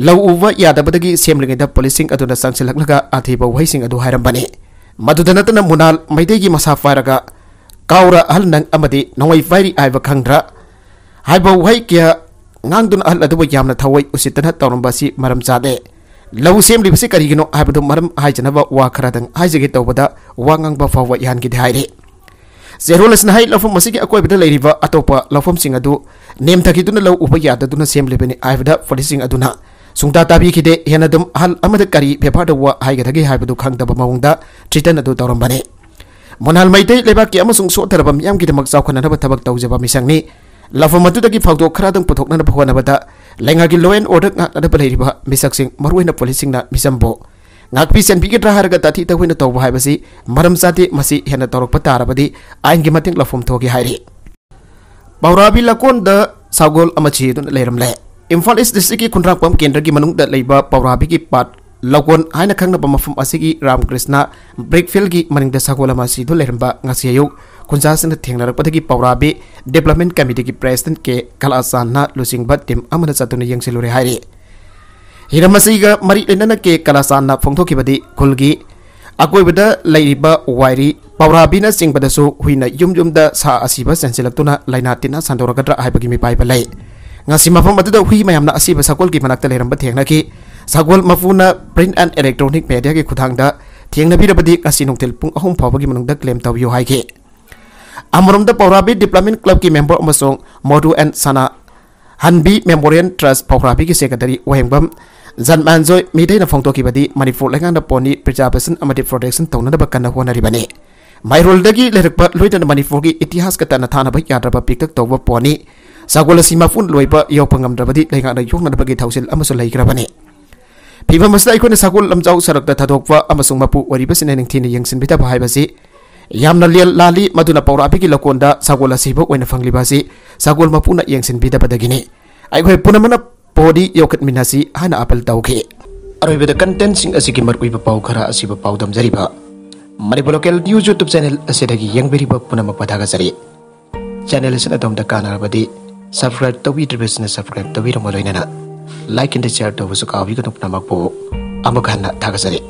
ꯂꯧ ꯎꯕ ꯌꯥꯗꯕꯗꯒꯤ ꯁꯦꯝꯂꯤꯉꯩꯗ ꯄꯨꯂꯤꯁꯁꯤꯡ ꯑꯗꯨꯅ ꯆꯪꯁꯤꯜꯂꯛꯂꯒ ꯑꯊꯤꯕ ꯋꯥꯍꯩꯁꯤꯡ ꯑꯗꯨ ꯍꯥꯏꯔꯝꯕꯅꯤ꯫ ꯃꯗꯨꯗ ꯅꯠꯇꯅ ꯃꯨꯅꯥꯜ ꯃꯩꯇꯩꯒꯤ ꯃꯁꯥ ꯄꯥꯏꯔꯒ ꯀꯥꯎꯔ ꯑꯍꯜ ꯅꯪ ꯑꯃꯗꯤ ꯅꯣꯡꯃꯩ ꯄꯥꯏꯔꯤ ꯍꯥꯏꯕ ꯈꯪꯗ꯭ꯔꯥ ꯍꯥꯏꯕ ꯋꯥꯍꯩ ꯀꯌꯥ ꯉꯥꯡꯗꯨꯅ ꯑꯍꯜ ꯑꯗꯨꯕꯨ ꯌꯥꯝꯅ ꯊꯋꯥꯏ ꯎꯁꯤꯠꯇꯅ ꯇꯧꯔꯝꯕ ꯑꯁꯤ ꯃꯔꯝ ꯆꯥꯗꯦ꯫ ꯂꯧ ꯁꯦꯝꯂꯤꯕꯁꯤ ꯀꯔꯤꯒꯤꯅꯣ ꯍꯥꯏꯕꯗꯨ ꯃꯔꯝ ꯍꯥꯏꯖꯅꯕ ꯋꯥ ꯈꯔꯗꯪ ꯍꯥꯏꯖꯒꯦ ꯇꯧꯕꯗ ꯋꯥ ꯉꯥꯡꯕ ꯐꯥꯎꯕ ꯌꯥꯍꯟꯈꯤꯗꯦ ꯍꯥꯏꯔꯤ꯫ ꯆꯦꯔꯣꯜ ꯑꯁꯤꯅ ꯍꯥꯏ, ꯂꯧꯐꯝ ꯑꯁꯤꯒꯤ ꯑꯀꯣꯏꯕꯗ ꯂꯩꯔꯤꯕ ꯑꯇꯣꯞꯄ ꯂꯧꯐꯝꯁꯤꯡ ꯑꯗꯨ ꯅꯦꯝꯊꯈꯤꯗꯨꯅ ꯂꯧ ꯎꯕ ꯌꯥꯗꯗꯨꯅ ꯁꯦꯝꯂꯤꯕꯅꯤ ꯍꯥꯏꯕꯗ ꯄꯨꯂꯤꯁꯁꯤꯡ ꯑꯗꯨꯅ ꯁꯨꯡꯇꯥ ꯇꯥꯕꯤꯈꯤꯗꯦ꯫ ꯍꯦꯟꯅ ꯑꯗꯨꯝ ꯑꯍꯜ ꯑꯃꯗ ꯀꯔꯤ ꯕꯦꯕꯥꯔꯗ ꯋꯥ ꯍꯥꯏꯒꯗꯒꯦ ꯍꯥꯏꯕꯗꯨ ꯈꯪꯗꯕ ꯃꯑꯣꯡꯗ ꯊ꯭ꯔꯤꯇꯟ ꯑꯗꯨ ꯇꯧꯔꯝꯕꯅꯤ꯫ ꯃꯣꯅꯥꯜ ꯃꯩꯇꯩ ꯂꯩꯕꯥꯛꯀꯤ ꯑꯃꯁꯨꯡ ꯁꯣꯠꯊꯔꯕ ꯃꯤꯌꯥꯝꯒꯤꯗꯃꯛ ꯆꯥꯎꯈꯠꯅꯅꯕ ꯊꯕꯛ ꯇꯧꯖꯕ ꯃꯤꯁꯛꯅꯤ꯫ ꯂꯧꯐꯝ ꯑꯗꯨꯗꯒꯤ ꯐꯥꯎꯗꯣꯛ ꯈꯔꯗꯪ ꯄꯨꯊꯣꯛꯅꯅꯕ ꯍꯣꯠꯅꯕꯗ ꯂꯩꯉꯥꯛꯀꯤ law and order ꯉꯥꯛꯅꯅꯕ ꯂꯩꯔꯤꯕ ꯃꯤꯁꯛꯁꯤꯡ, ꯃꯔꯨꯑꯣꯏꯅ ꯄꯨꯂꯤꯁꯁꯤꯡꯅ ꯃꯤꯆꯝꯕꯨ ꯉꯥꯛꯄꯤ ꯆꯦꯟꯕꯤꯒꯗ꯭ꯔꯥ ꯍꯥꯏꯔꯒ ꯇꯥꯊꯤ ꯇꯧꯑꯣꯏꯅ ꯇꯧꯕ ꯍꯥꯏꯕꯁꯤ ꯃꯔꯝ ꯆꯥꯗꯦ꯫ ꯃꯁꯤ ꯍꯦꯟꯅ ꯇꯧꯔꯛꯄ ꯇꯥꯔꯕꯗꯤ ꯑꯥꯏꯟꯒꯤ ꯃꯇꯦꯡ ꯂꯧꯐꯝ ꯊꯣꯛꯏ ꯍꯥꯏꯔꯤ꯫ ꯄꯥꯎꯔꯥꯕꯤ ꯂꯀꯣꯟꯗ ꯁꯒꯣꯜ ꯑꯃ ꯁꯤꯗꯨꯅ ꯂꯩꯔꯝꯂꯦ꯫ ꯏꯝꯐꯥꯜ ꯏꯁ ꯗꯤꯁꯇ꯭ꯔꯤꯛꯀꯤ ꯈꯨꯟꯗ꯭ꯔꯥꯛꯄꯝ ꯀꯦꯟꯗ꯭ꯔꯒꯤ ꯃꯅꯨꯡꯗ ꯂꯩꯕ ꯄꯥꯎꯔꯥꯕꯤꯒꯤ ꯄꯥꯠ ꯂꯧꯀꯣꯟ ꯍꯥꯏꯅ ꯈꯪꯅꯕ ꯃꯐꯝ ꯑꯁꯤꯒꯤ ꯔꯥꯝꯀ꯭ꯔꯤꯁꯅ ꯕ꯭ꯔꯤꯛ ꯐꯤꯜꯒꯤ ꯃꯅꯤꯡꯗ ꯁꯒꯣꯜ ꯑꯃ ꯁꯤꯗꯨꯅ ꯂꯩꯔꯝꯕ ꯉꯁꯤ ꯑꯌꯨꯛ ꯈꯨꯟꯖꯥꯁꯤꯡꯅ ꯊꯦꯡꯅꯔꯛꯄꯗꯒꯤ ꯄꯥꯎꯔꯥꯕꯤ ꯗꯤꯕ꯭ꯂꯞꯃꯦꯟ ꯀꯃꯤꯇꯤꯒꯤ ꯄ꯭ꯔꯦꯁꯤꯗꯦꯟꯠ ꯀꯦ ꯀꯂꯥꯆꯥꯟꯅ ꯂꯨꯆꯤꯡꯕ ꯇꯤꯝ ꯑꯃꯅ ꯆꯠꯇꯨꯅ ꯌꯦꯡꯁꯤꯜꯂꯨꯔꯦ ꯍꯥꯏꯔꯤ꯫ ꯍꯤꯔꯝ ꯑꯁꯤꯒ ꯃꯔꯤ ꯂꯩꯅꯅ ꯀꯦ ꯀꯂꯥꯆꯥꯟꯅ ꯐꯣꯡꯗꯣꯛꯈꯤꯕꯗꯤ ꯈꯨꯜꯒꯤ ꯑꯀꯣꯏꯕꯗ ꯂꯩꯔꯤꯕ ꯋꯥꯏꯔꯤ ꯄꯧꯔꯥꯕꯤꯅ ꯆꯤꯡꯕꯗꯁꯨ ꯍꯨꯏꯅ ꯌꯨꯝ ꯌꯨꯝꯗ ꯁꯥ ꯑꯁꯤꯕ ꯆꯦꯟꯁꯤꯜꯂꯛꯇꯨꯅ ꯂꯥꯏꯅꯥ ꯇꯤꯟꯅ ꯁꯟꯗꯣꯔꯛꯀꯗ꯭ꯔꯥ ꯍꯥꯏꯕꯒꯤ ꯃꯤꯄꯥꯏꯕ ꯂꯩ꯫ ꯉꯁꯤ ꯃꯐꯝ ꯑꯗꯨꯗ ꯍꯨꯏ ꯃꯌꯥꯝꯅ ꯑꯁꯤꯕ ꯁꯒꯣꯜꯒꯤ ꯃꯅꯥꯛꯇ ꯂꯩꯔꯝꯕ ꯊꯦꯡꯅꯈꯤ꯫ ꯁꯒꯣꯜ ꯃꯄꯨꯅ Print and Electronic Mediaꯒꯤ ꯈꯨꯠꯊꯥꯡꯗ ꯊꯦꯡꯅꯕꯤꯔꯕꯗꯤ ꯉꯁꯤ ꯅꯨꯡꯊꯤꯜ ꯄꯨꯡ ꯑꯍꯨꯝ ꯐꯥꯎꯕꯒꯤ ꯃꯅꯨꯡꯗ claim ꯇꯧꯕꯤꯌꯨ ꯍꯥꯏꯈꯤ꯫ ꯑꯃꯔꯣꯝꯗ ꯄꯧꯔꯥꯕꯤ Development Clubꯀꯤ member ꯑꯃꯁꯨꯡ Modhu and Sana ꯍꯟꯕꯤ Memorial Trust ꯄꯧꯔꯥꯕꯤꯒꯤ secretary ꯋꯥꯍꯦꯡꯕꯝ ꯖꯟꯃꯥꯟꯖꯣꯏ ꯃꯤꯇꯩꯅ ꯐꯣꯡꯗꯣꯛꯈꯤꯕꯗꯤ ꯃꯅꯤꯄꯨꯔ ꯂꯩꯉꯥꯛꯅ pony preservation ꯑꯃꯗꯤ protection ꯇꯧꯅꯅꯕ ꯀꯟꯅ ꯍꯣꯠꯅꯔꯤꯕꯅꯤ꯫ ꯃꯩꯔꯣꯜꯗꯒꯤ ꯂꯩꯔꯛꯄ ꯂꯣꯏꯅꯅ ꯃꯅꯤꯄꯨꯔꯒꯤ ꯏꯇꯤꯍꯥꯁꯀ ꯇꯠꯅ ꯊꯥꯅꯕ ꯌꯥꯗ꯭ꯔꯕ ꯄꯤꯛꯇꯛ ꯇꯧꯕ pony ꯁꯒꯣꯜ ꯑꯁꯤ ꯃꯄꯨꯅ ꯂꯣꯏꯕ ꯌꯣꯛꯄ ꯉꯝꯗ꯭ꯔꯕꯗꯤ ꯂꯩꯉꯥꯛꯅ ꯌꯣꯛꯅꯅꯕꯒꯤ ꯊꯧꯁꯤꯜ ꯑꯃꯁꯨ ꯂꯩꯈ꯭ꯔꯕꯅꯤ꯫ ꯐꯤꯚꯝ ꯑꯁꯤꯗ ꯑꯩꯈꯣꯏꯅ ꯁꯒꯣꯜ ꯂꯝꯖꯥꯎ ꯁꯔꯛꯇ ꯊꯥꯗꯣꯛꯄ ꯑꯃꯁꯨꯡ ꯃꯄꯨ ꯑꯣꯏꯔꯤꯕꯁꯤꯡꯅ ꯅꯤꯡꯊꯤꯅ ꯌꯦꯡꯁꯤꯟꯕꯤꯗꯕ ꯍꯥꯏꯕꯁꯤ ꯌꯥꯝꯅ ꯂꯦꯜ ꯂꯥꯜꯂꯤ꯫ ꯃꯗꯨꯅ ꯄꯧꯔꯥꯕꯤꯒꯤ ꯂꯧꯀꯣꯟꯗ ꯁꯒꯣꯜ ꯑꯁꯤꯕ ꯑꯣꯏꯅ ꯐꯪꯂꯤꯕ ꯑꯁꯤ ꯁꯒꯣꯜ ꯃꯄꯨꯅ ꯌꯦꯡꯁꯤꯟꯕꯤꯗꯕꯗꯒꯤꯅꯤ꯫ ꯑꯩꯈꯣꯏ ꯄꯨꯝꯅꯃꯛꯅ pony ꯌꯣꯛꯈꯠꯃꯤꯟꯅꯁꯤ ꯍꯥꯏꯅ appeal ꯇꯧꯈꯤ꯫ ꯑꯔꯣꯏꯕꯗ contentꯁꯤꯡ ꯑꯁꯤꯒꯤ ꯃꯔꯨꯑꯣꯏꯕ ꯄꯥꯎ ꯈꯔ ꯑꯁꯤꯕꯨ ꯄꯥꯎꯗꯝꯖꯔꯤꯕ Manipur Local News YouTube channel ꯑꯁꯤꯗꯒꯤ ꯌꯦꯡꯕꯤꯔꯤꯕ ꯄꯨꯝꯅꯃꯛꯄꯨ ꯊꯥꯒꯠꯆꯔꯤ꯫ Channel ꯑꯁꯤꯅ ꯑꯗꯣꯝꯗ ꯀꯥꯟꯅꯔꯕꯗꯤ subscribe ꯇꯧꯕꯤꯗ꯭ꯔꯤꯕꯁꯤꯡꯅ subscribe ꯇꯧꯕꯤꯔꯝꯕ ꯂꯣꯏꯅꯅ like and share ꯇꯧꯕꯁꯨ ꯀꯥꯎꯕꯤꯒꯅꯨ꯫ ꯄꯨꯝꯅꯃꯛꯄꯨ ꯑꯃꯨꯛ ꯍꯟꯅ ꯊꯥꯒꯠꯆꯔꯤ꯫